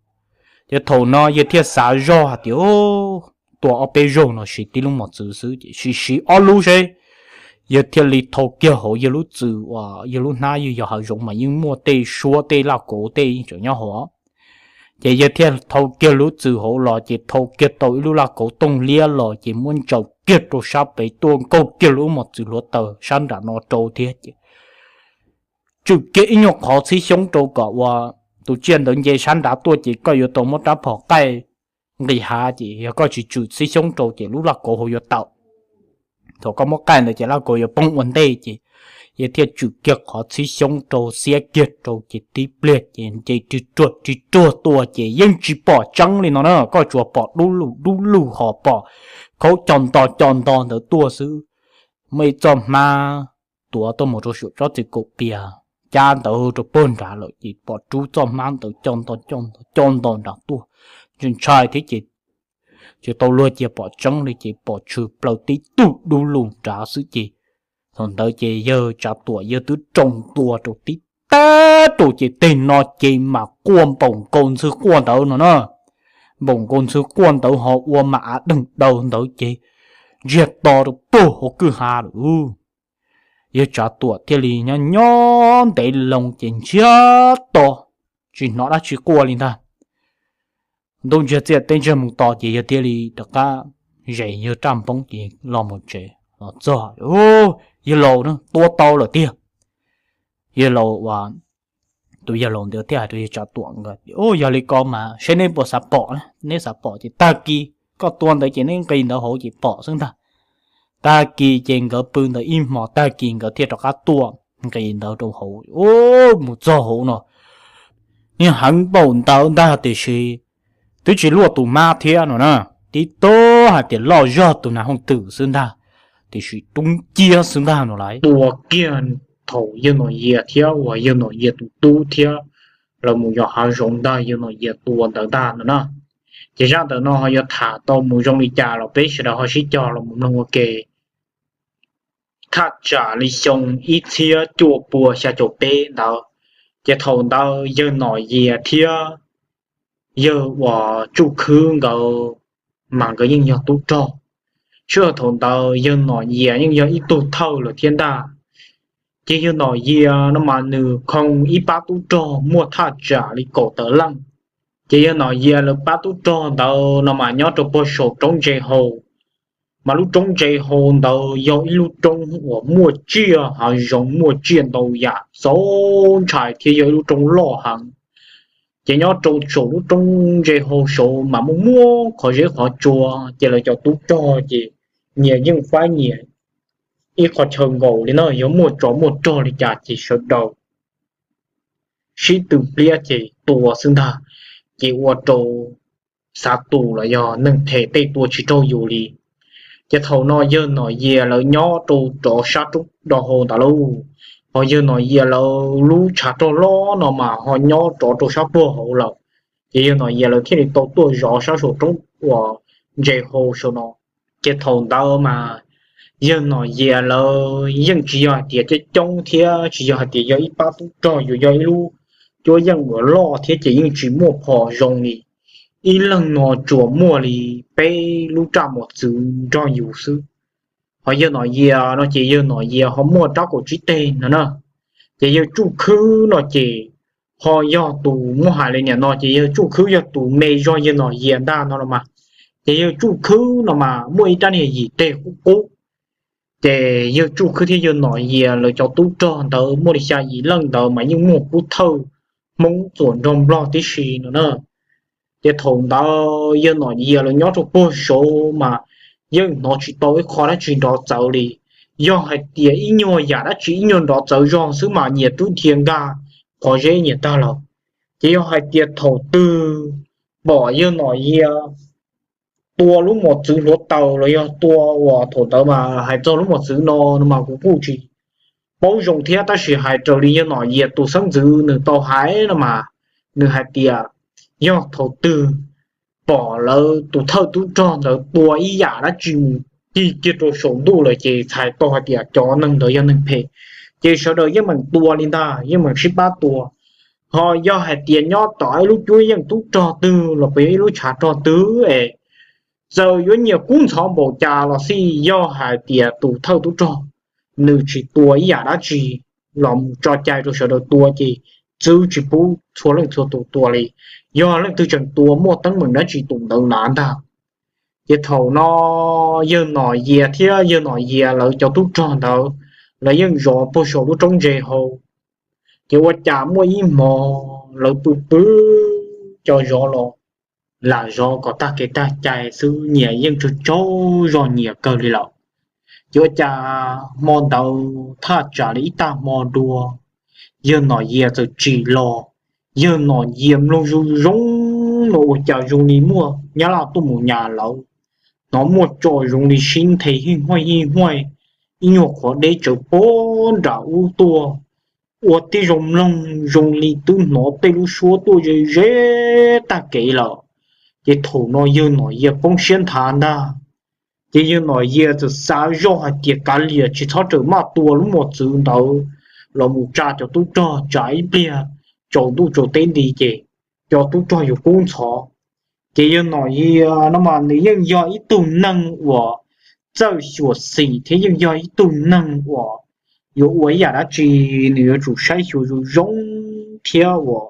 Ces thaum no yawg thiaj xav zoj hais tias, tua ob peb zaug no siv tib lub mos txwv xwb ces sim siv ob lub seb. Yawg thiaj li thau kiag hauv yawg lub txwm uas yawg lub hnab yawg yos hav zoov mas yeej muaj tej suab tej laj kauv tej tseem nyob hauv. Ces yawg thiaj thau kiag lub txwm hauv los ces thau kiag tau ib lub laj kauv tooj liab los ces muab ntsaws kiag rau sab pem tuaj nkaug kiag lub mos txwv hluav taws sab nram no rau thiab ces tswm kiag ib nyuag qhov txhib xyoob rau kom uas tus tsiaj ntawd nce sab nrad tuaj ces koj yuav tau muab rab phom qaij nqis hav ces yog koj tsis tswm txhib xyoob rau ces lub laj kauv hauv yuav tawm. Thaum koj muab qaij ntawd ces laj kauv yuav poob ua ntej ces yawg thiaj tswm kiag qhov txhib xyoob rau xiab kiag rau ces tib pliag ces nce ri ruag ri ruag tuaj ces yeej tsis pom tseeb li no na, koj tsuas pom dub lug dub lug ho pom khaub co nto co nto ntawd tuaj xwb. Muaj ib txoj hmab tuav tuaj mus rau saum tsob txiv kaum pias, cab ntawd rau puag nrad lawm ces pom rub txoj hmab ntawd co nto co nto co nto nrad tuaj, ntshai ntshai thiab ces tsis tau luag cia pom tseeb li ces pom tshwm plaws tib tug dub lug nrad xwb ces thaum ntawd ces yawg Tsav Tuam yawg twb rau ntua rau tib tag rau ces teg no ces mas quaj npaum nkaus ntxhw quaj ntawd no na. Npaum nkaus ntxhw quaj ntawd ho ua mam av deeg daws ntawd ces ntsiag to rau puag hauv kwj ha lawm. Yawg Tsav Tuam thiaj li nyob nyob ntev loo ces ntsiag to, tsis hnov dab tsi quaj li ntag. Ntuj ntsiag txiaj teb ntsiag mus to ces yawg thiaj li rov qab zes yawg raj npoob ces los mus tsev los txog, yawg laus na tua tau lawm tiag. Yawg laus uas tus yawg laus ntawd thiaj hais rau yawg Tsav Tuam nkawd, yog li ko mas seb neb puas xav pom, neb xav pom ces tag kis koj tua ntawd ces neb nqis ntawd hauv ces pom xwb ntag. Tag kis ces nkawd pw ntawd ib hmos tag kis nkawd thiaj rov qab tuaj nqis ntawd rau hauv. Ub, mus txog hauv no niag heev npaum ntawd ntag tiam sis twb tsis luaj tus hmab thiab no na, tib tug hais tias loj zog tus nas hooj twm xwb ntag, tiam sis dub nciab xwb ntag no lauj. Tua kiag thaum yawg Nom Yias thiab uas yawg Nom Yias tus tub thiab lawv mus yos hav zoov ntag yawg Nom Yias tua ntawd ntag no na. Ces zaj ntawm no ho yuav tham tau mus zoo li cas los peb sawv daws ho sib cog los mus mloog ua ke. Thaj tsam li xyoo ib txhiab cuaj pua xya caum peb ntawd, ces thaum ntawd yawg Nom Yias thiab yawg uas Tsuj Khwb nkawd mas nkawd yeej yog tub rog. Sij hawm thaum ntawd yawg Nom Yias yeej yog ib tug thawj lawm thiab ntag. Ces yawg Nom Yias no mas nws khoo ib pab tub rog muaj thaj tsam li kaum tawm leej. Ces yawg Nom Yias lawv pab tub rog ntawd no mas nyob rau puag saum roob ntse haus. Mas lub roob ntse haus ntawd yog ib lub roob uas muaj tsiaj hav zoov, muaj tsiaj ntau yam txaus ntshai thiab yog ib lub roob loj heev. Ces nyob rau saum lub roob ntse haus saud mas muaj muaj qhov zeb qhov tsua, ces lawv cov tub rog ces nyias yeej faib nyias ib qho chaw nkaus li na, yog muaj tsov muaj rog li cas ces sawv daws sib tw pliab ces tua xwb ntag, ces ua rau xav tus los yog neeg them tej tua tsis raug yus li. Ces thaum no yawg Nom Yias lawv nyob rau rov sab roob do hau ntawd lauj, ho yawg Nom Yias lawv lub tshav rog loj no mas ho nyob rov rau sab puag hauv lawm. Ces yawg Nom Yias lawv thiaj li tau tuaj zov sab saum roob uas ntses hau saum no. Ces thaum ntawd mas yawg Nom Yias lawv yeej tsis yog hais tias coob coob thiab tsis yog hais tias yog ib pab tub rog, yuav yog ib lub cuab yeej uas loj thiab ces yeej tsis muaj phom zoo li. Ib leeg no tsuas muaj li peb lub raj mos txwv nrog yus xwb. Ho yawg Nom Yias no ces yawg Nom Yias ho muaj rab kaum tsib teg no na. Ces yawg Tsuj Khwb no ces ho yog tus muab hais li niam no ces yawg Tsuj Khwb yog tus me zog yawg Nom Yias ntag no los mas. Ces yawg Tsuj Khwb no mas muaj ib rab niag yim teg qub qub. Ces yawg Tsuj Khwb thiab yawg Nom Yias lawv cov tub rog ntawd muaj li xya yim leej ntawd mas yeej muaj pub thawj Hmoob txuam nrog Nplog tib si no na. Ces thaum ntawd yawg Nom Yias lawv nyob rau puag saud mas yeej hnov tsis tau ib qho dab tsi nrov txawv li. Yog hais tias ib nyuag yam dab tsi ib nyuag nrov txawv zog xwb mas nyias twb dhia nkag qhov zeb nyias tag lawm. Ces yog hais tias thaum twg pom yawg Nom Yias tua lub mos txwv hluav taws los yog tua uas thaum ntawd mas hais txog lub mos txwv no no mas kuv kuj tsis paub zoo thiab, tab sis hais raws li yawg Nom Yias tus xeeb ntxwv nws tau hais no mas nws hais tias yog thaum twg pom lawv tus thawj tub rog ntawd tua ib yam dab tsi mus cig kiag rau saum ntuj lawm ces txhais tau hais tias cov neeg ntawd yog neeg phem. Ces sawv daws yeej meem tua li ntag, yeej meem sib pab tua. Ho yog hais tias nyob tom ib lub cuab yeej tub rog twg los puas yog ib lub tshav rog twg es txawm yuav nyias kub ntxhov npaum cas los xij, yog hais tias tus thawj tub rog nws tsis tua ib yam dab tsi los mus tso cai rau sawv daws tua ces txwb tsis pub txhua leej txhua tus tua li. Yog leej twg tseem tua muaj teeb meem dab tsi tus ntawd lav ntag. Ces thaum no yawg Nom Yias thiab yawg Nom Yias lawv cov tub rog ntawd lawv yeej zov puag saum lub roob ntses hau. Ces ua cas muaj ib hmo lawv pw pw cov zov los lam zov kom tag kev tag cai xwb, nyias yeej tsaug tsaug zog nyias kawg li lawm. Ces ua cas hmo ntawd thaj tsam li ib tag hmo dua, yawg Nom Yias txawm tsim los. Yawg Nom Yias mloog zoo zoo no ua cas zoo li muaj nyab laj tuaj mus nyas lawv. Hnov muaj tso zoo li sib nthe hij huaj hij huaj, ib nyuag qhov deb tsawv pob nram ub tuaj. Ua tib zoo mloog zoo li twb hnov tej lub suab tuaj ze ze tag kev lawm. Ces thaum no yawg Nom Yias poob siab nthav ntag. Ces yawg Nom Yias txawm xav zoj hais tias kav liam tsis txhob rawm maj tua lub mos txwv ntawd los mus tsa cov tub rog, tsam ib pliag tsaus ntuj tsaus teb nti ces cov tub rog yuav kub ntxhov. Ces yawg Nom Yias no mas nws yeej yog ib tug neeg uas txawj xyuam xim thiab yeej yog ib tug neeg uas yuav ua ib yam dab tsi nws yuav tsum saib xyuas zoo zoo thiab uas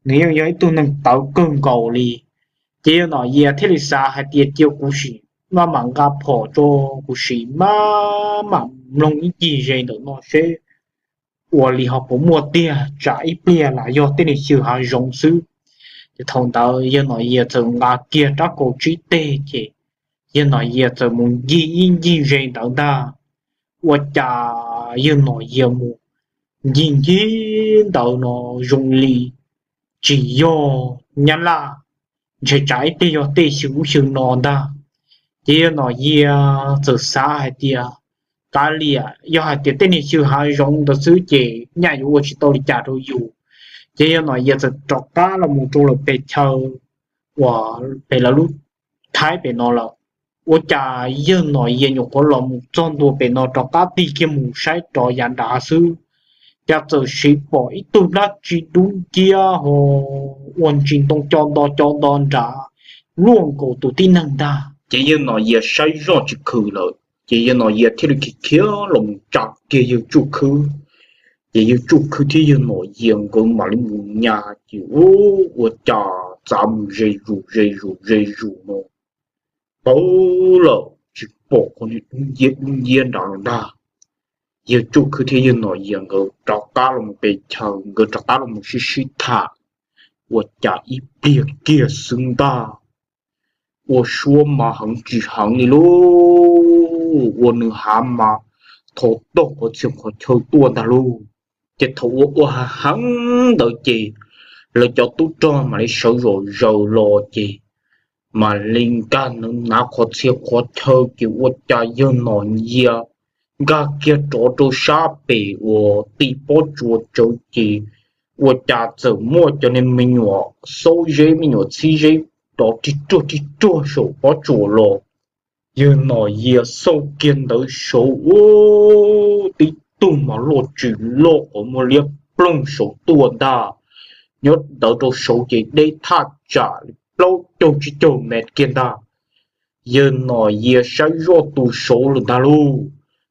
nws yeej yog ib tug neeg tawv kawg nkaus li. Ces yawg Nom Yias thiaj li xav hais tias cia kuv sim maj mam nqa phom tso, kuv sim maj mam mloog ib ncig ze ntawm no seb ua li ho puas muaj tiag, tsam ib pliag lam yog tej niag xyw hav zoov xwb. Ces thaum ntawd yawg Nom Yias txawm nqa kiag rab kaus tsib teg ces yawg Nom Yias txawm mus ncig ib ncig ze ntawd ntag. Ua cas yawg Nom Yias mus ncig ncig ntawd no zoo li tsis yog nyab laj, ntshe tsam ib pliag yog tej xyw ub xyw no ntag. Ces yawg Nom Yias txawm xav hais tias kav liam, yog hais tias tej niag xyw hav zoov ntawd xwb ces nyaj yuav ua tsis tau li cas rau yus. Ces yawg Nom Yias txawm rov qab los mus rau lawm pes chaw uas pem lawv lub thaib pem no lawm. Ua cas yawg Nom Yias nyuam qhuav los mus txog ntua pem no rov qab tig kiag mus saib rov yav nrad xwb, cas txawm siv pom ib tug dab tsi dub nciab ho ua ntsis ntoo co nto co nto nrad luaj nkaus tus tib neeg ntag. Ces yawg Nom Yias saib zoj tsis khwm lawm, ces yawg Nom Yias thiaj li khiav khiav los mus tsa kiag yawg Tsuj Khwb. Ces yawg Tsuj Khwb thiab yawg Nom Yias nkawd mam li mus nyas ces ua cas txav mus ze zus ze zus ze zus no tawv lawm tsis pom qhov niag dub nciab dub nciab nrad lawm ntag. Yawg Tsuj Khwb thiab yawg Nom Yias nkawd rov qab los mus pes chaw, nkawd rov qab los mus sib sib tham, ua cas ib pliag kiag xwb ntag, ua suab mas heev tsis heev li lauj, ua nws hav mas thov tog qhov txhia qhov chaw tuaj ntag lauj. Ces thaum ua ua hav heev ntawd ces lawv cov tub rog mam li sawv zom zaws los ces mam li nkag hnav qhov txhia qhov chaw ces ua cas yawg Nom Yias nkag kiag rov rau sab pem uas ti pob tsuas tsawv ces ua cas txawm muaj cov niag me nyuam xaub zeb me nyuam txhib zeb rov rig ruag rig ruag saum pob tsuas los. Yawg Nom Yias xauj kiag ntawd saud ua tib tug mas loj tsis loj qhov muag liab ploog saud tuaj ntag. Nyob ntawd rau saud ces deb thaj tsam li plaub caug tsib caug mev kiag ntag. Yawg Nom Yias saib zoj tus saud lawm ntag lauj,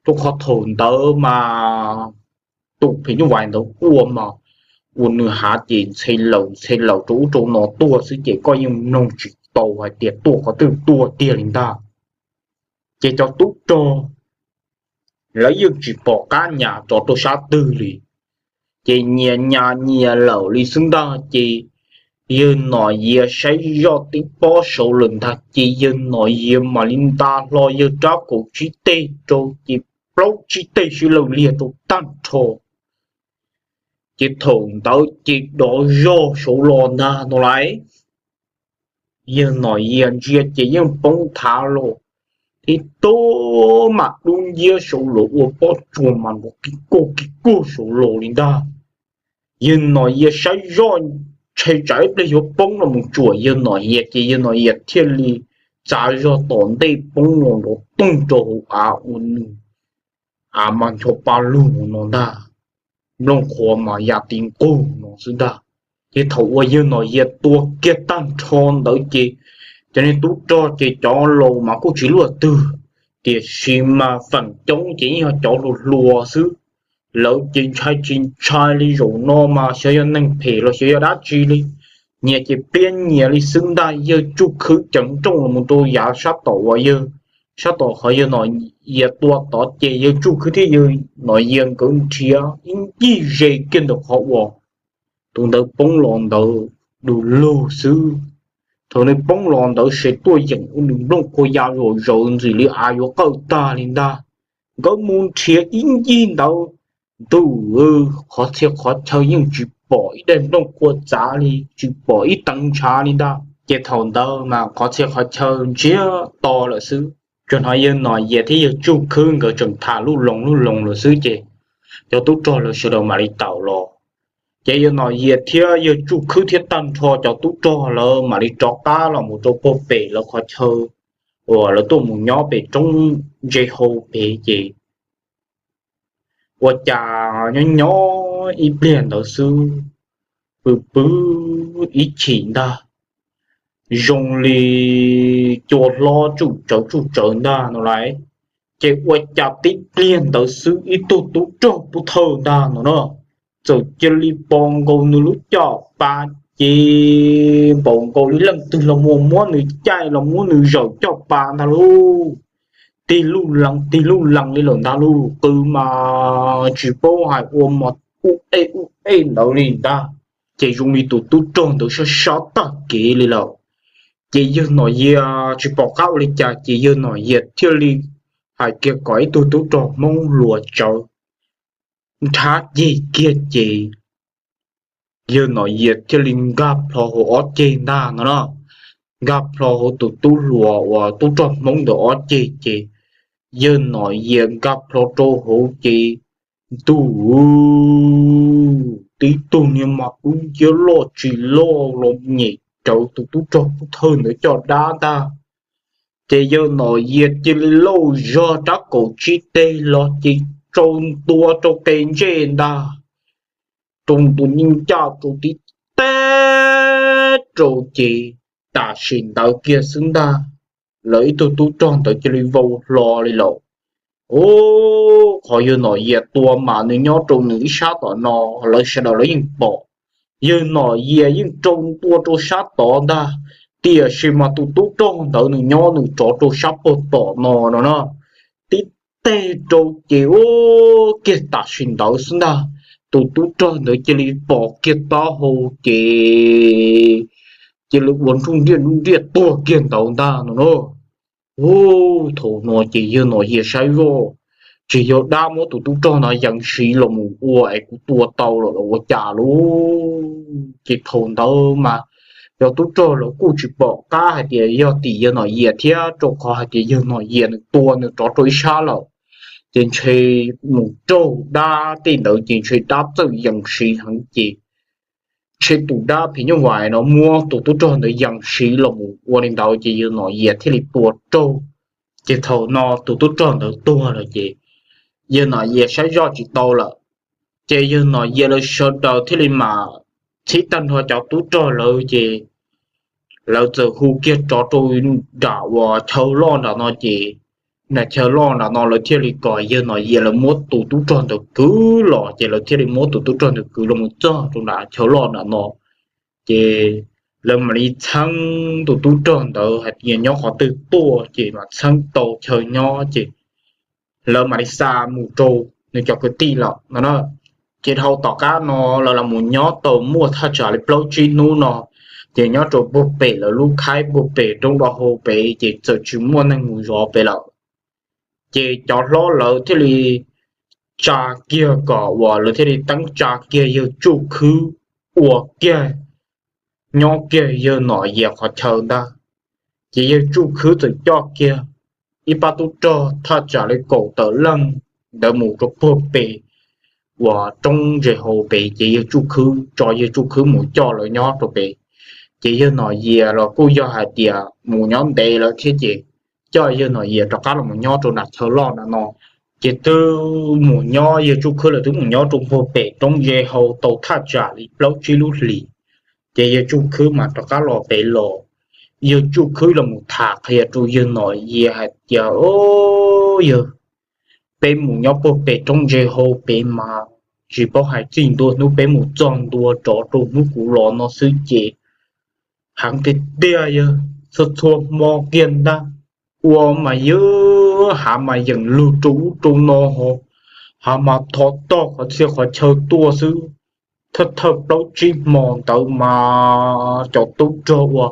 rau qhov thaum ntawd mas tus phim nyuj vais ntawd quaj mas ua nws hav ces ntxhe lawm ntxhe lawm rau ub rau no tuaj xwb ces koj yeej mloog tsis tau hais tias tuaj qhov twg tuaj tiag li ntag. Ces cov tub rog lawv yeej tsis pom qab nyas rov rau sab twg li, ces nyias nyas nyias lawm li xwb ntag. Ces yawg Nom Yias saib zoj tib pob saud lawm ntag ces yawg Nom Yias mam li nta hlo yawg rab kaum tsib teg rau ces plaub tsib teg sib law liag rau tag nrho. Ces thaum ntawd ces dov zog saud los ntag no lauj. Yawg Nom Yias ntsia ces yeej poob thav los, tib tug mam dub nciab saud los ua pob tsuas mas nrov kig kuj kig kuj saud los li ntag. Yawg Nom Yias saib zoj ntshe tsam ib pliag yuav poob los mus tsuam yawg Nom Yias ces yawg Nom Yias thiaj li txav zog tom ntej poob los nrov toog rau hauv av ua nws av mas ncho pa lug no ntag, nplooj qhuav mas ya ti nqug no xwb ntag. Ces thaum uas yawg Nom Yias tua kiag tag nrho ntawd ces cov niag tub rog ces cov laus mas kuj tsis luaj twg, tiam sis mas feem coob ces yeej yog cov hluas hluas xwb. Lawv ces ntshai tsis ntshai li zaum no mas xyov yog neeg phem los xyov yog dab tsi li, nyias ces pliab nyias li xwb ntag. Yawg Tsuj Khwb ceev nrooj los mus rau yav sab tom uas yawg, sab tom qhov yawg Nom Yias tua tod ces yawg Tsuj Khwb thiab yawg Nom Yias nkawd nrhiav ib ncig ze kiag ntawm qhov uas tus ntawd poob los ntawd du lug xwb. Thaum nws poob los ntawd ces tuaj yeem ua nws nplooj qhuav ya zom zaws ntxim li av yuav qawj tag li ntag. Nkawd mus nrhiav ib ncig ntawd, ntuj, qhov txhia qhov chaw yeej tsis pom ib daim nplooj qhuav txav li, tsis pom ib teev ntshav li ntag. Ces thaum ntawd mas qhov txhia qhov chaw ntsiag to lawm xwb. Tsuas hnov yawg Nom Yias thiab yawg Tsuj Khwb nkawd tseem tham lub loo lub loo lawm xwb ces cov tub rog lawv sawv daws mam li tawm los. Ces yawg Nom Yias thiab yawg Tsuj Khwb thiab tag nrho cov tub rog lawv mam li rov qab los mus rau puag pem lawv qhov chaw uas lawv tuaj mus nyob pem roob ntse hau pem ces ua cas nyob nyob ib pliag ntawd xwb, pw pw ib chim ntag, zoo li cua hlob tsuj tsawv tsuj tsawv ntag no lauj. Ces ua cas tib pliag ntawd xwb ib tug tub rog pub thawj ntag no na, txawm cia li pom nkaus nws lub caj pas ces npaum nkaus li leej twg los mus muab nws caij los muab nws zawm caj pas ntag lauj. Tig luj lees tig luj lees li lawm ntag lauj, qw mas tsis paub hais ua mas ub ej ub ej ntawd li ntag. Ces zoo li tus tub rog ntawd sab sab tag kev li lawm. Ces yawg Nom Yias tsis pom qab ua li cas ces yawg Nom Yias thiaj li hais kiag kom ib tug tub rog Hmoob hluas tsawv nrhab ceg kiag ces yawg Nom Yias thiaj li nkag plho hauv ob ceg ntag no na. Nkag plho hauv tus tub hluas uas tub rog Hmoob ntawd ob ceg ces yawg Nom Yias nkag plho rau hauv ces ntuj, tib tug niag mas dub nciab loj tsis loj los nyem rawv tus tub rog pub thawj ntawd caj dab ntag. Ces yawg Nom Yias cia li lauj zog rab kaum tsib teg los ces tsau ntua rau qe ntsej ntag, rau ntua nij ncaj rau tib teg rau ces tam sim ntawd kiag xwb ntag, lawv ib tug tub rog ntawd cia li vau hlo li lawm. Ub, qhov yawg Nom Yias tua mas nws nyob rau nws ib sab tom no, lawv sawv daws lawv yeej pom. Yawg Nom Yias yeej rau ntua rau sab tod ntag, tiam sis mas tus tub rog ntawd nws nyob nws rov rau sab puag tom no no na. Tib teg rau ces ub, kiag tam sim ntawd xwb ntag, tus tub rog ntawd cia li pom kiag taub hau ces cia li ua nruj nriaj nruj nriaj tuag kiag ntawd ntag no na. Ub, thaum no ces yawg Nom Yias saib zoj, tsis yog dab muab tus tub rog no yees siv los mus ua es kuv tua tau lawm los ua cas lauj. Ces thaum ntawd mas cov tub rog lawv kuj tsis pom qab hais tias yog tim yawg Nom Yias thiab, rau qhov hais tias yawg Nom Yias nws tua nws rov rau ib sab lawm, ces ntshe mus raug dab tej ntawd ces ntshe dab txawj yees siv heev ces ntshe tus dab phim nyuj vais no muab tus tub rog ntawd yees siv los mus ua li ntawd ces yawg Nom Yias thiaj li tua raug. Ces thaum no tus tub rog ntawd tuag lawm ces yawg Nom Yias saib zoj tsis tau lawm. Ces yawg Nom Yias lawv sawv daws thiaj li mam txhib tag nrho cov tub rog lawv ces lawv txawm hu kiag rov rau nram uas chaw loj nram no ces nram chaw loj nram no lawv thiaj li kom yawg Nom Yias lawv muab tus tub rog ntawd kwv los ces lawv thiaj li muab tus tub rog ntawd kwv los mus txog rau nram chaw loj nram no. Ces lawv mam li txheeb tus tub rog ntawd hais tias nyob qhov twg tuaj ces mam txheeb tau chaw nyob ces lawv mam li xa mus rau nws cov kwv tij lawm no na. Ces dhau tom qab no lawv los mus nyob tau muaj thaj tsam li plaub tsib hnub no, ces nyob rau puag pem lawv lub khaib puag pem roob do hau pem ces txawm tsis muaj neeg mus zov pem lawm. Ces cov hlob lawv thiaj li tsa kiag kom uas lawv thiaj li teeb tsa kiag yawg Tsuj Khwb ua kiag nyob kiag yawg Nom Yias qhov chaw ntag. Ces yawg Tsuj Khwb txawm coj kiag ib pab tub rog thaj tsam li kaum tawm leej ntawd mus rau puag pem uas roob ntses hau pem ces yawg Tsuj Khwb tso yawg Tsuj Khwb mus coj lawv nyob rau pem. Ces yawg Nom Yias los kuj yog hais tias mus nyob ntev lawm thiab ces coj yawg Nom Yias rov qab los mus nyob rau nram chaw loj nram no. Ces twb mus nyob yawg Tsuj Khwb lawv twb mus nyob rau puag pem roob ntses hau tau thaj tsam li plaub tsib lub hlis. Ces yawg Tsuj Khwb mas rov qab los pem los, yawg Tsuj Khwb los mus tham qhia rau yawg Nom Yias hais tias, o, yawg, peb mus nyob puag pem roob ntses hau pem mas tsis paub hais txij ntua hnub peb mus txog ntua rov rau hnub kuv los no xwb ces heev tiag tiag yawg, txhua txhua hmo kiag ntag. Ua mas yawg hav mas yeem lug rau ub rau no ho, hav mas thov tog qhov txhia qhov chaw tuaj xwb. Thawj thawj plaub tsib hmo ntawd mas cov tub rog uas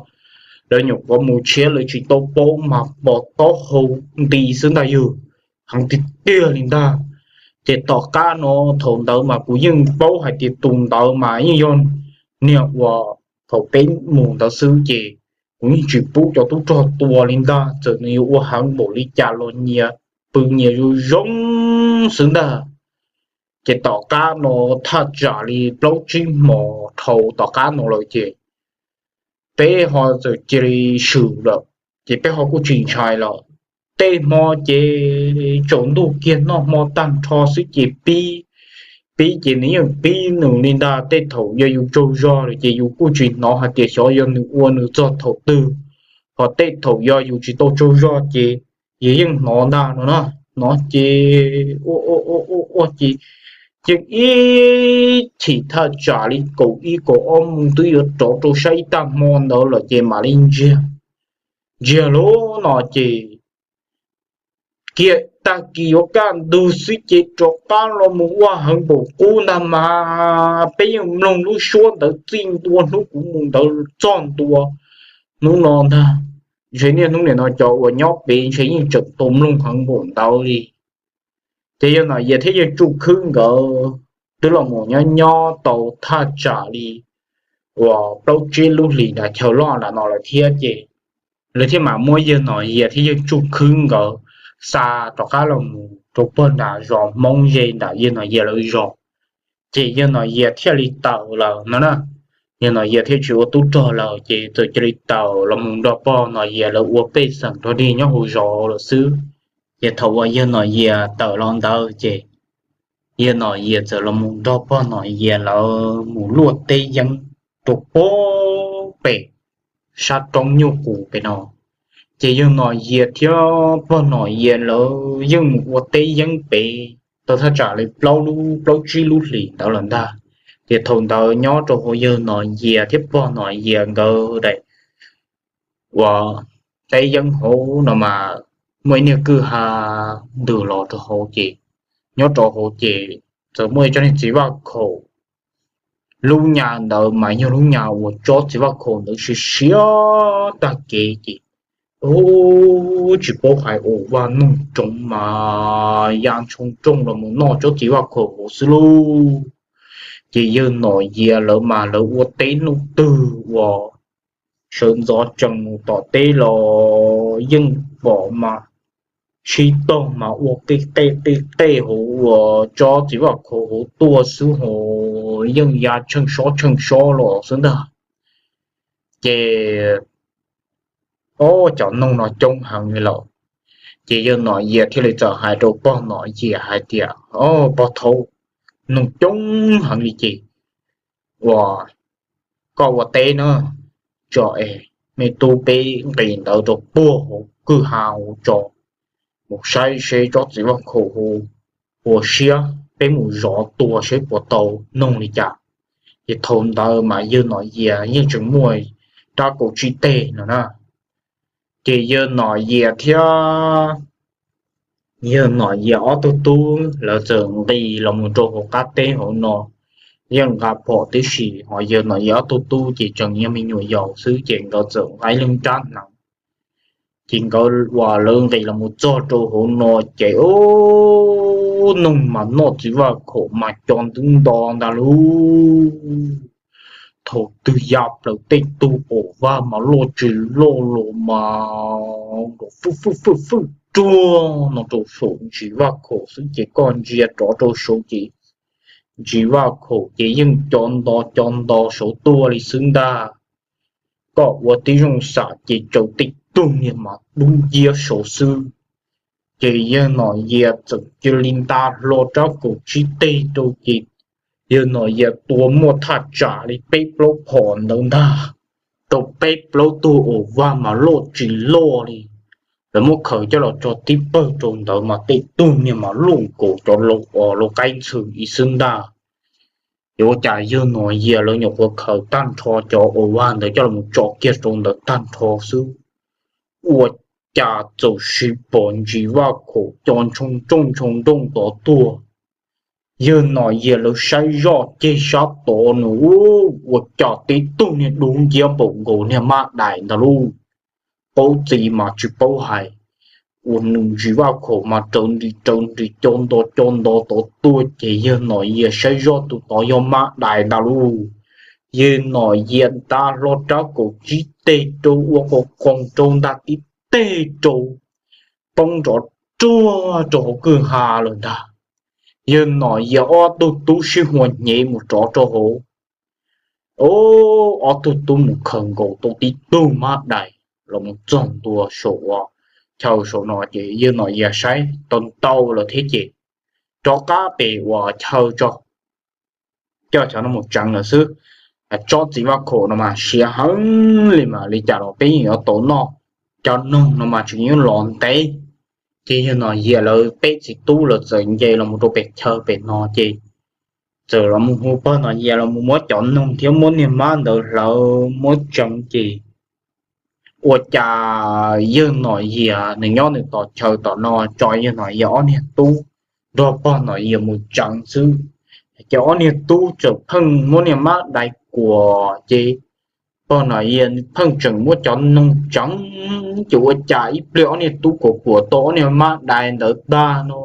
lawv nyuam qhuav mus tshiab lawv tsis tau paub mas pom taub hau nti xwb ntag yawg, heev tiag tiag li ntag. Ces tom qab no thaum ntawd mas kuv yeej paub hais tias tus ntawd mas yeej yog niag uas thaum peb mus ntawd xwb ces kuv yeej tsis pub cov tub rog tua li ntag, txawm nws yuav ua heev npaum li cas los nyias pw nyias zoo zoo xwb ntag. Ces tom qab no thaj tsam li plaub tsib hmo dhau tom qab no lawm ces peb ho txawm cia li swm lawm, ces peb ho kuj tsis ntshai lawm. Tej hmo ces tsaus ntuj kiag noj hmo tag nrho xwb ces pib, pib ces nws yeej pib nws li ntag. Tej thaum yog yus tsaug zog lawm ces yus kuj tsis hnov hais tias xyov yog nws ua nws txog thaum twg, ho tej thaum yog yus tsis tau tsaug zog ces yus yeej hnov ntag no na. Hnov ces ua ua ua ua ces yeej ib chim thaj tsam li kaum ib kaum ob moos twb yuav rov rau sab ib tag hmo ntawd lawm ces mam li ntsiag, ntsiag lub no ces kiag tag kis yuav kaj ntug xwb ces rov qab los mus ua heev npaum qub ntag mas peb yeej mloog lub suab ntawd txij ntua hnub kuv mus ntawd txog ntua hnub no ntag. Ntshe niaj hnub nim no cov uas nyob pem ntshe yeej tseem tau mloog heev npaum ntawd li. Ces yawg Nom Yias thiab yawg Tsuj Khwb nkawd twb los mus nyob nyob tau thaj tsam li uas plaub tsib lub hlis nram chaw loj nram no lawm thiab ces lawv thiaj mam muab yawg Nom Yias thiab yawg Tsuj Khwb nkawd xa rov qab los mus rau pog nram zos Hmoob ze nram yawg Nom Yias lawv zos. Ces yawg Nom Yias thiaj li tawm lawm no na. Yawg Nom Yias thiaj tsis ua tub rog lawm ces txawm cia li tawm los mus nrog pog Nom Yias lawv ua pej xeem rog dig nyob hauv zos lawm xwb. Ces thaum uas yawg Nom Yias tawm los ntawd ces yawg Nom Yias txawm los mus nrog pog Nom Yias lawv mus luaj teb yeeb rau puag pem sab roob Nyuj Qus pem no. Ces yawg Nom Yias thiab pog Nom Yias lawv yeej mus ua teb yeeb pem tau thaj tsam li plaub lub plaub tsib lub hlis ntawd lawm ntag. Ces thaum ntawd nyob rau hauv yawg Nom Yias thiab pog Nom Yias nkawd daim uas teb yeeb hauv no mas muaj ib niag kwj ha ntws los rau hauv ces nyob rau hauv ces txawm muaj ib tsob niag txiv vaj khaum. Lub nyuag ntawd mas yog lub nyuag uas tsob txiv vaj khaum ntawd siav siav tag kev ces tsis paub hais ua vaj noog roov mas ya ntshoo rooj los mus noj tsob txiv vaj khaum hauv xwb lauj. Ces yawg Nom Yias lawv mas lawv ua teb hnub twg uas sawv ntxov tsees mus tom teb los yeej pom mas sib taug mas ua qij qej qij qej hauv uas tsob txiv vaj khaum hauv tuaj xwb ho yeej ya tsheej sob tsheej sob los xwb ntag. Ces ob cov noog no coob heev li lawm. Ces yawg Nom Yias thiaj li txawm hais rau pog Nom Yias hais tias, Pog Thaub, noog coob heev li ces uas koj ua teb na, tso es me tub peb nqis ntawd rau puag hauv kwj ha hauv tso, mus saib seb tsob txiv vaj khaum hu ua siab, peb mus zov tua seb puas tau noog li cas. Ces thaum ntawd mas yawg Nom Yias yeej tseem muaj rab kaum tsib teg no na. Ces yawg Nom Yias thiab yawg Nom Yias ob tug tub lawv txawm nqis los mus rau hauv qab teb hauv no, yeej nqa phom tib si, ho yawg Nom Yias ob tug tub ces tseem yog me nyuam yaus xwb ces nkawd txawm nqa ib leeg rab hneev. Ces nkawd uas lawv nqis los mus txog rau hauv no ces ub, noog mas noj txiv vaj khaum mas co ntub nto ntag lauj. Thaum twg ya plaws tej tug pom vaj mas loj tsis loj los mas fwj fwj fwj fwj ruag no rau saum ntsis vaj khaum xwb ces koj ntsia rov rau saud ces ntsis vaj khaum ces yeej co nto co nto saud tuaj li xwb ntag. Koj ua tib zoo xam ces tsaws tej tug niag mas dub nciab saud xwb. Ces yawg Nom Yias txawm cia li nta hlo rab kaum tsib teg rau ces yawg Nom Yias tua muaj thaj tsam li peb plaub phom ntawd ntag, rau peb plaub tug uas vaj mas loj tsis loj li. Lawv muab khaws coj los tso tib pawg rau ntawd mas tej tug niag mas loj nkaus cov lau qaib ntxhw ib xwb ntag. Ces ua cas yawg Nom Yias lawv nyuam qhuav khaws tag nrho cov uas vaj ntawd coj los tso kiag rau ntawd tag nrho xwb, ua cas txawm siv pom ntsis vaj khaum co ntshoo nrooj ntshoo nrooj tod tuaj. Yawg Nom Yias lawv saib zoj ceg sab tod nws ua cas tib tug niag dub nciab npaum nkaus niag mab dais ntag lauj. Paub txiv mas tsis paub hais, ua nws ntsis vaj khaum mas raws nris raws nris co nto co nto tod tuaj ces yawg Nom Yias saib zoj tus tod yog mab dais ntag lauj. Yawg Nom Yias nta hlo rab kaum tsib teg rau ua qos qoos rau ntag tib teg rau, poob nrov ruag rau hauv kwj ha lawm ntag. Yawg Nom Yias ob tug tub sib hua hnyev mus rov rau hauv. Ob tug tub mus khaws nkaus tau tib tug mab dais los mus txog ntua saum uas chaw saum no ces yawg Nom Yias saib tau ntau lawm thiab ces rov qab pem uas chaw tso, coj cov no mus tseev lawm xwb. Tsob txiv vaj khaum no mas siav heev li mas li cas los peb yeej yuav tau noj, cov noog no mas tseem yuav los ntev. Ces yawg Nom Yias lawv peb txiv tub lawv txawm nce los mus rau pem chaw pem no ces txawm los mus hu pog Nom Yias los mus muab cov noog thiab muab niag mab ntawd hlawv muab tseev ces ua cas yawg Nom Yias nws nyob nws tom chaw tom no tso yawg Nom Yias ob niag tub nrog pog Nom Yias mus tseev xwb. Ces ob niag tub txawm pheej muab niag mab dais kuam ces pog Nom Yias pheej tseem muab cov noog tseev ces ua cas ib pliag ob niag tub kuam kuam tau ob niag mab dais ntawd tag no,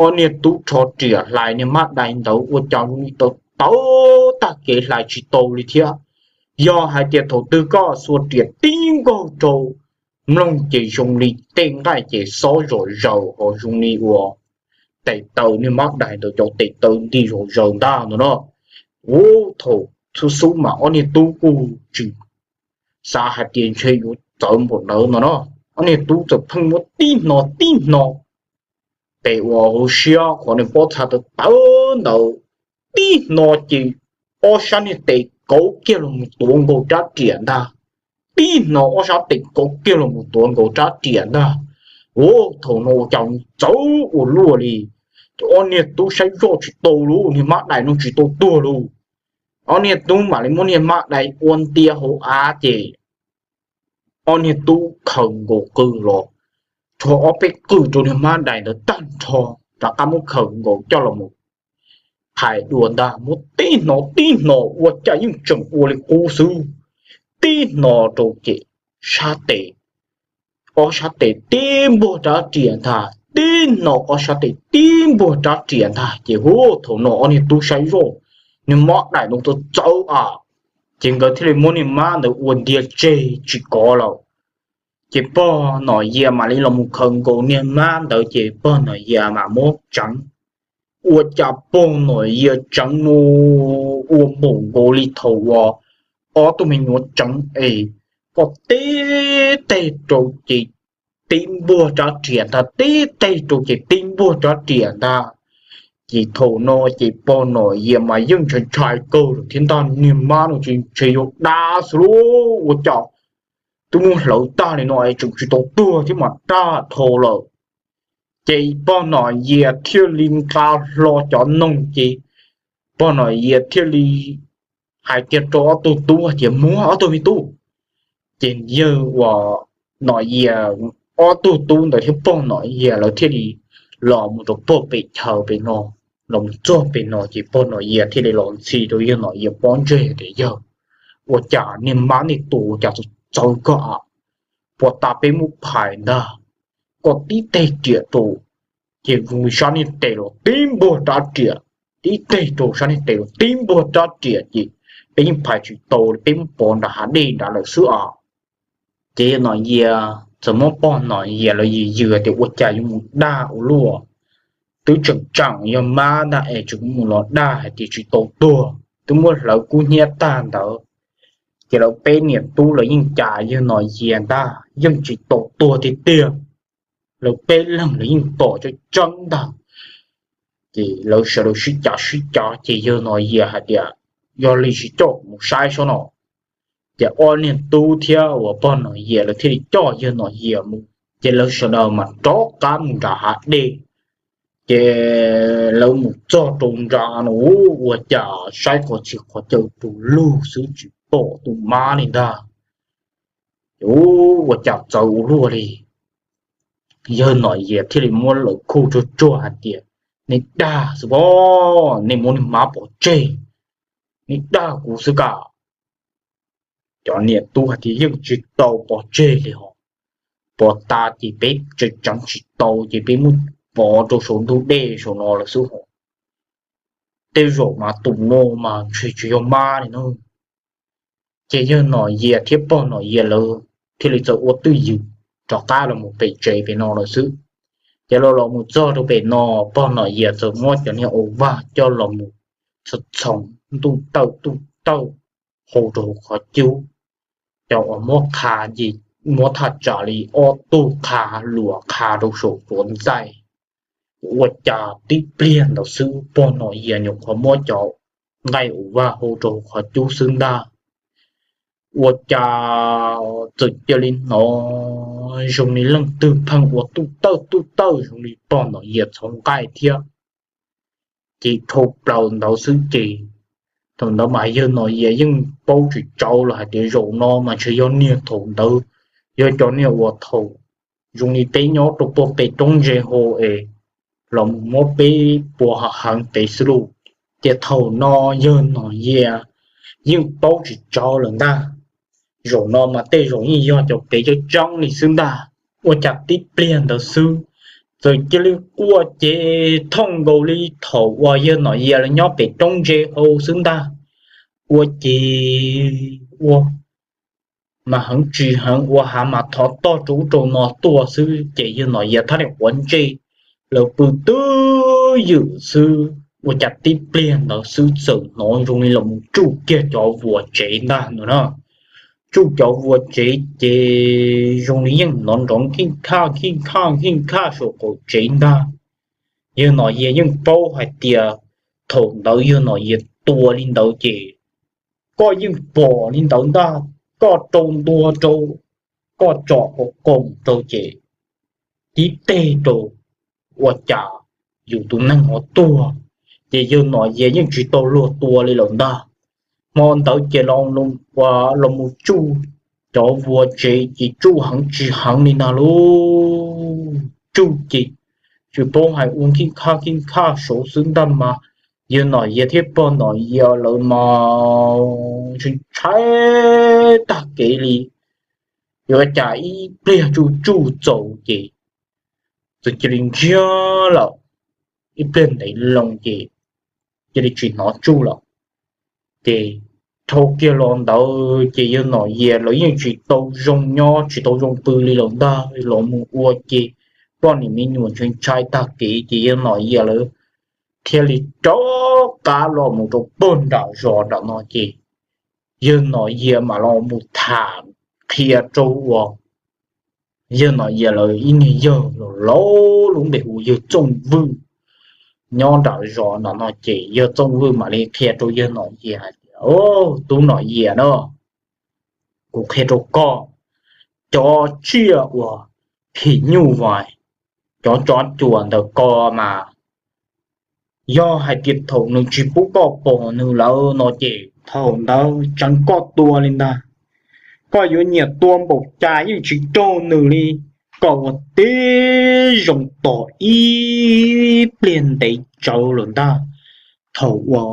ob niag tub rho riam hlais niag mab dais ntawd ua cas zoo li tau tawv tag kev hlais tsis tau li thiab. Yog hais tias thaum twg koj xuas riam tib nkaug rau mloog ces zoo li tej nqaij ces xob zom zaws ho zoo li uas tes taw niag mab dais ntawd cov tes taw nti zom zaws ntag no no. Ub, thaum xub xub mas ob niag tub kuj tsis xav hais tias ntshe yuav txawv npaum ntawd no no. Ob niag tub txawm pheej muab tib hno tib hno tes uas hauv siab qhov niag pob txha tawv tawv ntawd, tib hno ces ob sab niag tes kauv kiag los mus tuav nkaus rab riam ntag. Tib hno ob sab tes kauv kiag los mus tuav nkaus rab riam ntag. Ua thaum no ua cas txawv ua luaj li. Ces ob niag tub saib zoj tsis tau lauj, niag mab dais no tsis tau tuag lauj. Ob niag tub mam li muab niag mab dais ua ntia hauv av ces ob niag tub khaws nkaus qws los, rho ob peb qws rau niag mab dais ntawd tag nrho, rov qab muab khaws nkaus coj los mus phais dua ntag. Muab tib hno tib hno ua cas yeej tseem ua li qub xwb. Tib hno rau ces sab tes, ob sab tes tib npuag rab riam ntag, tib hno ob sab tes tib npuag rab riam ntag. Ces hu thaum no ob niag tub saib zoj, niag mab dais no txawv txawv a. Ces nkawd thiaj li muab niag mab ntawd ua ntia tseg tsis kov lawm. Ces pog Nom Yias mam li los mus khaws nkaus niag mab ntawd ces pog Nom Yias mam muab tseev. Ua cas pog Nom Yias tseev no ua npaum nkaus li thaum uas ob tug me nyuam tseev es, koj tib teg rau ces tib npuag rab riam ntag, tib teg rau ces tib npuag rab riam ntag. Ces thaum no ces pog Nom Yias mas yeej ntshai ntshai kawg lawm thiab ntag, niag mab no tsis ntshe yuav dab xwb lauj. Ua cas twb muab hlawv tag li no es tseem tsis tau tuag thiab mas dab dhau lawm. Ces pog Nom Yias thiaj li nqa hlo cov noog ces pog Nom Yias thiaj li hais kiag rau ob tug tub tias, muab ob tug me tub. Ces yawg uas Nom Yias ob tug tub ntawd thiab pog Nom Yias lawv thiaj li los mus rau pog pem chaw pem no. Los mus txog pem no ces pog Nom Yias thiaj li los ntxhi rau yawg Nom Yias pob ntseg tias, yawg, ua cas niag mab nej tua ua cas txawv koj a? Puag ta peb muab phais ntag, koj tib teg riam rau ces zoo li sab niag tes los tib npuag rab riam, tib teg rau sab niag tes los tib npuag rab riam ces peb yeej phais tsis tau li, peb muab pov nram hav dej nrad lawm xwb os. Ces yawg Nom Yias txawm muab pog Nom Yias lawv yws yws tias, ua cas yuav mus daj ua luaj, twb tseem tseem yog mab ntag es tseem mus los daj hais tias tsis tau tuag, twb muab hlawv kub hnyiab tag ntawd. Ces lawv peb niam tub lawv yeej cas yawg Nom Yias ntag, yeej tsis tau tuag tiag tiag. Lawv peb leeg lawv yeej pom tseeb tseeb ntag. Ces lawv sawv daws sib cav sib cav ces yawg Nom Yias hais tias, yog li sis coj kuv mus saib saib no. Ces ob niag tub thiab uas pog Nom Yias lawv thiaj li coj yawg Nom Yias mus, ces lawv sawv daws mas rov qab mus nram hav dej. Ces lawv mus txog rau nram no, ua cas saib qhov txhia qhov chaw tus lug xwb tsis pom tus mab li ntag. Ces ua cas txawv ua luaj li. Yawg Nom Yias thiaj li muab lawv khuj tsuag tsuag hais tias, nej dag xwb pob, nej muab niag mab pov tseg, nej dag kuv xwb ka. Cov niam tub hais tias, yeej tsis tau pov tseg li hos, pov tas ces peb tseev tsis tau ces peb muab pov rau saum ntug dej saum no lawm xwb hos. Tej zaum mas tus no mas ntshe tsis yog mab li na. Ces yawg Nom Yias thiab pog Nom Yias lawv thiaj li txawm ua twj ywm rov qab los mus pem tsev pem no lawm xwb. Ces los los mus txog rau pem no, pog Nom Yias txawm muab cov niag ua vag coj los mus txhoov txhoov ntuj tawj tuj tawj hau rau hauv qhov cub. Cov uas muab qha ces muab thaj tsam li ob tug qha luas qha rau saum tuav ntxaij. Ua cas tib pliag ntawd xwb pog Nom Yias nyuam qhuav muab cov nqaij ua vag hau rau hauv qhov cub xwb ntag, ua cas txawm cia li hnov zoo li leej twg pheej ua tuj tawj tuj tawj zoo li pog Nom Yias txhoov nqaij thiab. Ces dhau plaws ntawd xwb ces thaum ntawd mas yawg Nom Yias yeej paub tsis tsawv los hais tias zaum no mas ntshe yog niag thaum ntawd, yog cov niag uas thaum zoo li peb nyob rau puag pem roob ntse hauv es los mus muab peb pua heev pem xwb lauj. Ces thaum no yawg Nom Yias yeej paub tsis tsawv lawm ntag. Zaum no mas tej zaum yeej yog cov pem tseeb tseeb li xwb ntag. Ua cas tib pliag ntawd xwb, txawm cia li quaj ces thooj nkaus li thaum uas yawg Nom Yias lawv nyob pem roob ntse hauv xwb ntag. Ua ces ua mas heev tsis heev, ua hav mas thov tog rau ub rau no tuaj xwb ces yawg Nom Yias thiaj li quav ntsej lawv pw twj ywm xwb. Ua cas tib pliag ntawd xwb txawm hnov zoo li los mus tsuj kiag cov vuas tsev ntag no na. Tsuj cov vuas tsev ces zoo li yeej hnov nrov nkij khaj nkij khaj nkij khaj saum qaum tsev ntag. Yawg Nom Yias yeej paub hais tias thaum ntawd yawg Nom Yias tua li ntawd ces koj yeej pom li ntawd ntag, koj rau ntua rau, koj tsom hauv qoom rau ces tib teg rau, ua cas yus tus neeg ho tuag. Ces yawg Nom Yias yeej tsis tau luag tua li lawm ntag. Hmo ntawd ces los mus tsuj cov vuas tsev ces tsuj heev tsis heev li ntag lauj. Tsuj ces tsis paub hais ua nkij khaj nkij khaj saud xwb ntag mas yawg Nom Yias thiab pog Nom Yias lawv mas ntshai ntshai tag kev li. Yuav cas ib pliag tsuj tsuj txaus ces txawm cia li ntsiag lawm, ib pliag ntev loo ces cia li tsis hnov tsuj lawm. Ces dhau kiag los ntawd ces yawg Nom Yias lawv yeej tsis tau zoo nyob tsis tau zoo pw li lawm ntag. Los mus ua ces poj niam me nyuam ntshai ntshai tag kev ces yawg Nom Yias lawv thiaj li rov qab los mus rau pag nram zos nram no ces yawg Nom Yias mam los mus tham qhia rau uas yawg Nom Yias lawv ib niag yawg laus lub npe hu yawg Txooj Vwj nyob nram zos nram no ces yawg Txooj Vwj mam li qhia rau yawg Nom Yias hais tias, Tub Nom Yias na, kuv qhia rau koj, cov tsiaj uas phim nyuj vais, cov tsov cuam ntawm ko mas yog hais tias thaum nws tsis pub koj pom nws lawm no ces thaum ntawd tseev koj tua li ntag. Koj yuav nyiam tua npaum cas yeej tsis raug nws li. Koj ua tib zoo tos ib pliag ntev tsawv lawm ntag. Thaum uas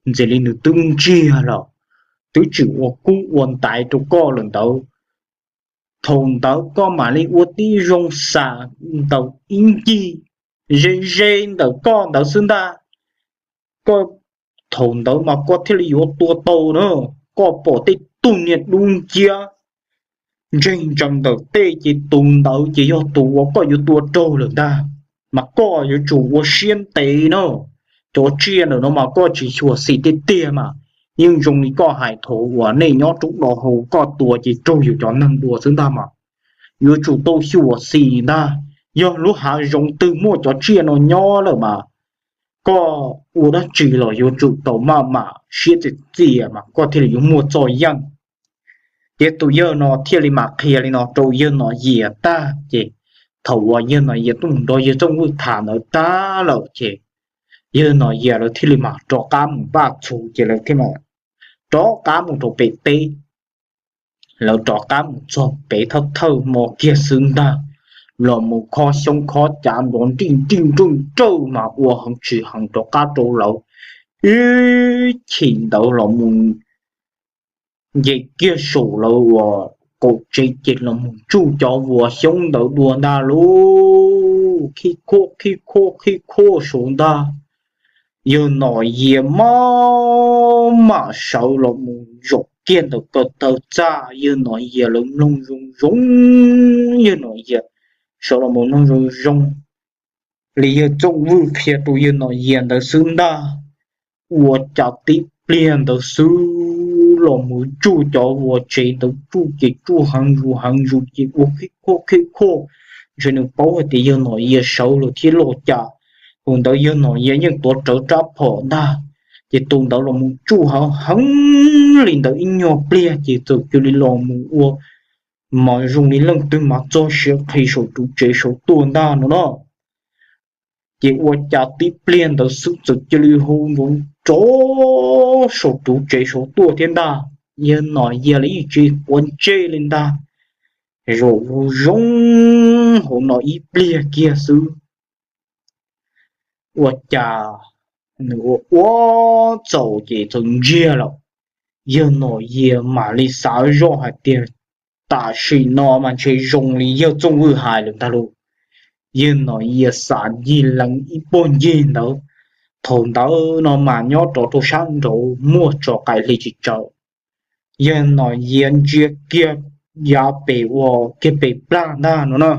ntxim li nws twb ntsiag lawm, twb tsis ua kub ua ntaiv rau koj lawm ntawd, thaum ntawd koj mam li ua tib zoo xam ntawm ib ncig ze ze ntawm koj ntawd xwb ntag. Koj, thaum ntawd mas koj thiaj li yuav tua tau na. Koj pom tej tug niag dub nciab ntseeg ntsees ntawm tej ces tus ntawd ces yog tus uas koj yuav tua raug lawm ntag. Mas koj yuav tsum ua siab ntev na. Cov tsiaj ntawm no mas koj tsis xyuam xim tiag tiag mas yeej zoo li koj hais, thaum uas nej nyob rau do hauv koj tua ces raug yus cov neeg dua xwb ntag mas yuav tsum tau xyuam xim ntag. Yog lub hav zoov twg muaj cov tsiaj no nyob lawm mas koj ua dab tsi los yuav tsum tau maj mam siab txias txias mas koj thiaj li yuav muaj txoj yeej. Ces tus yawg no thiaj li mam qhia li no rau yawg Nom Yias tag ces thaum uas yawg Nom Yias tuaj mus nrog yawg Txooj Vwj tham ntawd tag lawm ces yawg Nom Yias lawv thiaj li mam rov qab mus npaj txhuv ces lawv thiaj mam rov qab mus rau pem teb. Lawv rov qab mus txog pem thawj thawj hmo kiag xwb ntag, los mus khob xyoob khob cav nrov nrij nrij nruj nrawj mas ua heev tsis heev rov qab rau lawv ib chim ntawd los mus nce kiag saum lawv uas qaum tsev ces los mus tsuj cov vuas xyoob ntawd dua ntag lauj. Khib khuab khib khuab khib khuab saud ntag. Yawg Nom Yias maj mam sawv los mus zaum kiag ntawm ko taw txaj, yawg Nom Yias lawv mloog zoo zoo, yawg Nom Yias sawv los mus mloog zoo zoo li yawg Txooj Vwj qhia rau yawg Nom Yias ntawd xwb ntag. Ua cas tib pliag ntawd xwb los mus tsuj cov vuas tsev ntawd tsuj ces tsuj heev zus heev zus ces ua khib khuab khib khuab, ntshe nws paub hais tias yawg Nom Yias sawv los thiab los cas. Tus ntawd yawg Nom Yias yeej tuav rawv rab phom ntag, ces tus ntawd los mus tsuj heev heev li ntawd ib nyuag pliag ces txawm cia li los mus ua mas zoo li leej twg mas txog siav qhi saum tus tsev saud tuaj ntag no na. Ces ua cas tib pliag ntawd xwb txawm cia li hu nrov rov saum tus tsev saud tuaj thiab ntag. Yawg Nom Yias los yeej tsis quav ntsej li ntag, zaum zoo zoo hauv no ib pliag kiag xwb ua cas nws ua ua txaus ces txawm ntsiag lawm. Yawg Nom Yias mam li xav zoj hais tias tam sim no mas ntshe zoo li yawg Txooj Vwj hais lawm ntag lauj. Yawg Nom Yias xav ncig lees ib puag ncig ntawd, thaum ntawd no mas nyob rov rau sab nraud muaj tso qaim hli tsis tsawv. Yawg Nom Yias ntsia kiag yav pem uas kiag pem plag ntag no na,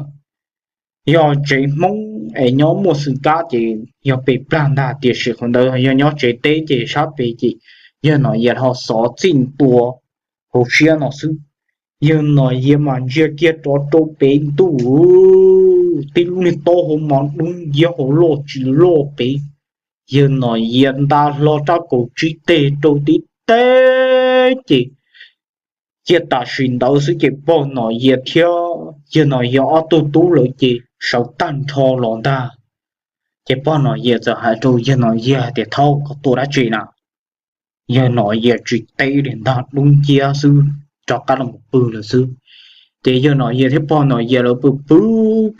yog tsev Hmoob es nyob muaj xwm kab ces yog pem plag ntag, tiam sis qhov ntawd yog nyob tsev teb ces sab pem ces yawg Nom Yias ho xov txij ntua hauv siab no xwb. Yawg Nom Yias mas ntsia kiag rov rau pem ntuj, tib lub niag taub hau mos dub nciab hauv loj tsis loj pem. Yawg Nom Yias nta hlo rab kaum tsib teg rau tib teg ces cia tam sim ntawd xwb ces pog Nom Yias thiab yawg Nom Yias ob tug tub lawv ces sawv tag nrho los ntag. Ces pog Nom Yias txawm hais rau yawg Nom Yias hais tias, Thaub, koj tuaj dab tsi na? Yawg Nom Yias tsis teb li ntag, dub nciab xwb, rov qab los pw lawm xwb. Ces yawg Nom Yias thiab pog Nom Yias lawv pw pw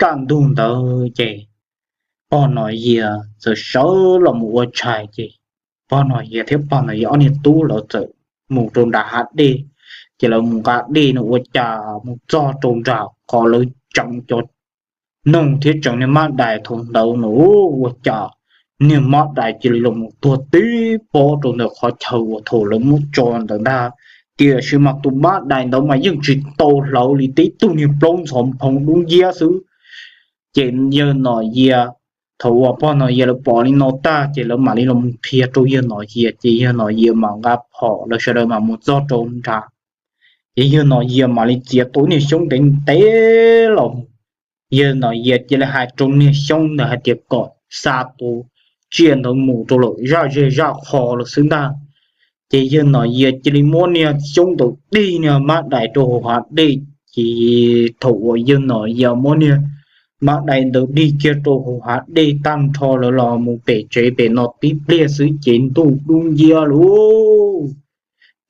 kaj ntug ntawd ces pog Nom Yias txawm sawv los mus ua tshais ces pog Nom Yias thiab pog Nom Yias ob niag tub lawv txawm mus rau nram hav dej. Ces lawv mus nqa dej no ua cas mus txog rau nram qhov lawv tseev cov noog thiab tseev niag mab dais thaum ntawd no ua cas niag mab dais cia li los mus tuag tib pob rau ntawm qhov chaw uas thaum lawv muab tso ntawd ntag. Tiam sis mas tus mab dais ntawd mas yeej tsis tau hlawv li tib tug niag plaub ntxhov nphoo dub nciab xwb. Ces yawg Nom Yias, thaum uas pog Nom Yias lawv pom li no tag ces lawv mam li los mus qhia rau yawg Nom Yias, ces yawg Nom Yias mam nqa phom, lawv sawv daws mam mus txog rau nram. Ces yawg Nom Yias mam li txiav tau niag xyoob ntev ntev los mus. Yawg Nom Yias cia li hais rau niag xyoob ntawd hais tias kom xa tus tsiaj ntawd mus rau lawm zaj zej zaj qho lawm xwb ntag. Ces yawg Nom Yias cia li muab niag xyoob ntawd dig niag mab dais rau hauv hav dej. Ces thaum uas yawg Nom Yias muab niag mab dais ntawd dig kiag rau hauv hav dej tag nrho lawv los mus pem tsev pem no tib pliag xwb ces ntuj dub nciab lauj.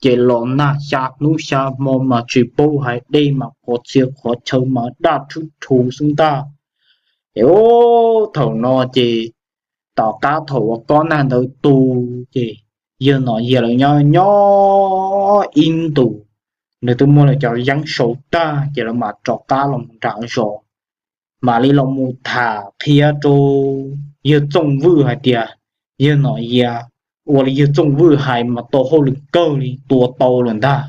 Ces los nag xya hnub xya hmo mas tsis paub hais dej mas qhov txhia qhov chaw mas daj rhwb rhu xwb ntag. Ces thaum no ces tom qab thaum uas kob nag ntawd tu ces yawg Nom Yias lawv nyob nyob ib ntus, nws twb muab lawv cov yeeb sau tag ces lawv mam rov qab los nram zos, mam li los mus tham qhia rau yawg Txooj Vwj hais tias yawg Nom Yias ua li yawg Txooj Vwj hais mas tau hauj lwm kawg li, tua tau lawm ntag.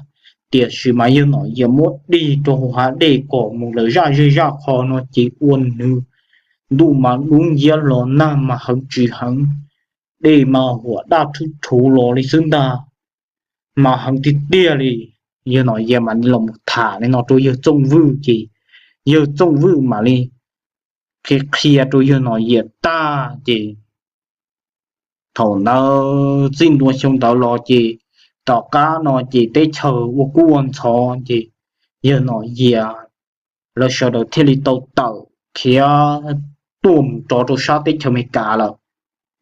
Tiam sis mas yawg Nom Yias muab dig rau hauv hav dej kom mus lawm zaj zej zaj qho no ces ua nws ntuj mas dub nciab los nag mas heev tsis heev, dej mas huam daj rhwb rhuv los li xwb ntag, mas heev tiag tiag li. Yawg Nom Yias mam li los mus tham li no rau yawg Txooj Vwj ces yawg Txooj Vwj mam li qhia qhia rau yawg Nom Yias tag ces thaum ntawd txij ntua xyoo ntawd los ces tom qab no ces teb chaws ua kub ua ntxhov ces yawg Nom Yias lawv sawv daws thiaj li tau tawm khiav tuaj mus rov rau sab teb chaws Amelikas lawm.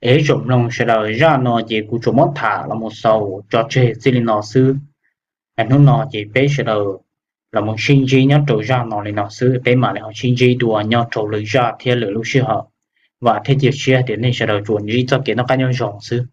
Es ib tsoom mloog sawv daws, zaj no ces kuv tsuas muab tham los mus xaus tso tseg txij li no xwb. Hnub no ces peb sawv daws los mus sib ntsib nyob rau zaj no li no xwb, peb mam li ho sib ntsib dua nyob rau lwm zaj thiab lwm lub sij hawm. Vam thiab cia siab tias nej sawv daws tsuas ntsib txoj kev noj qab nyob zoo xwb.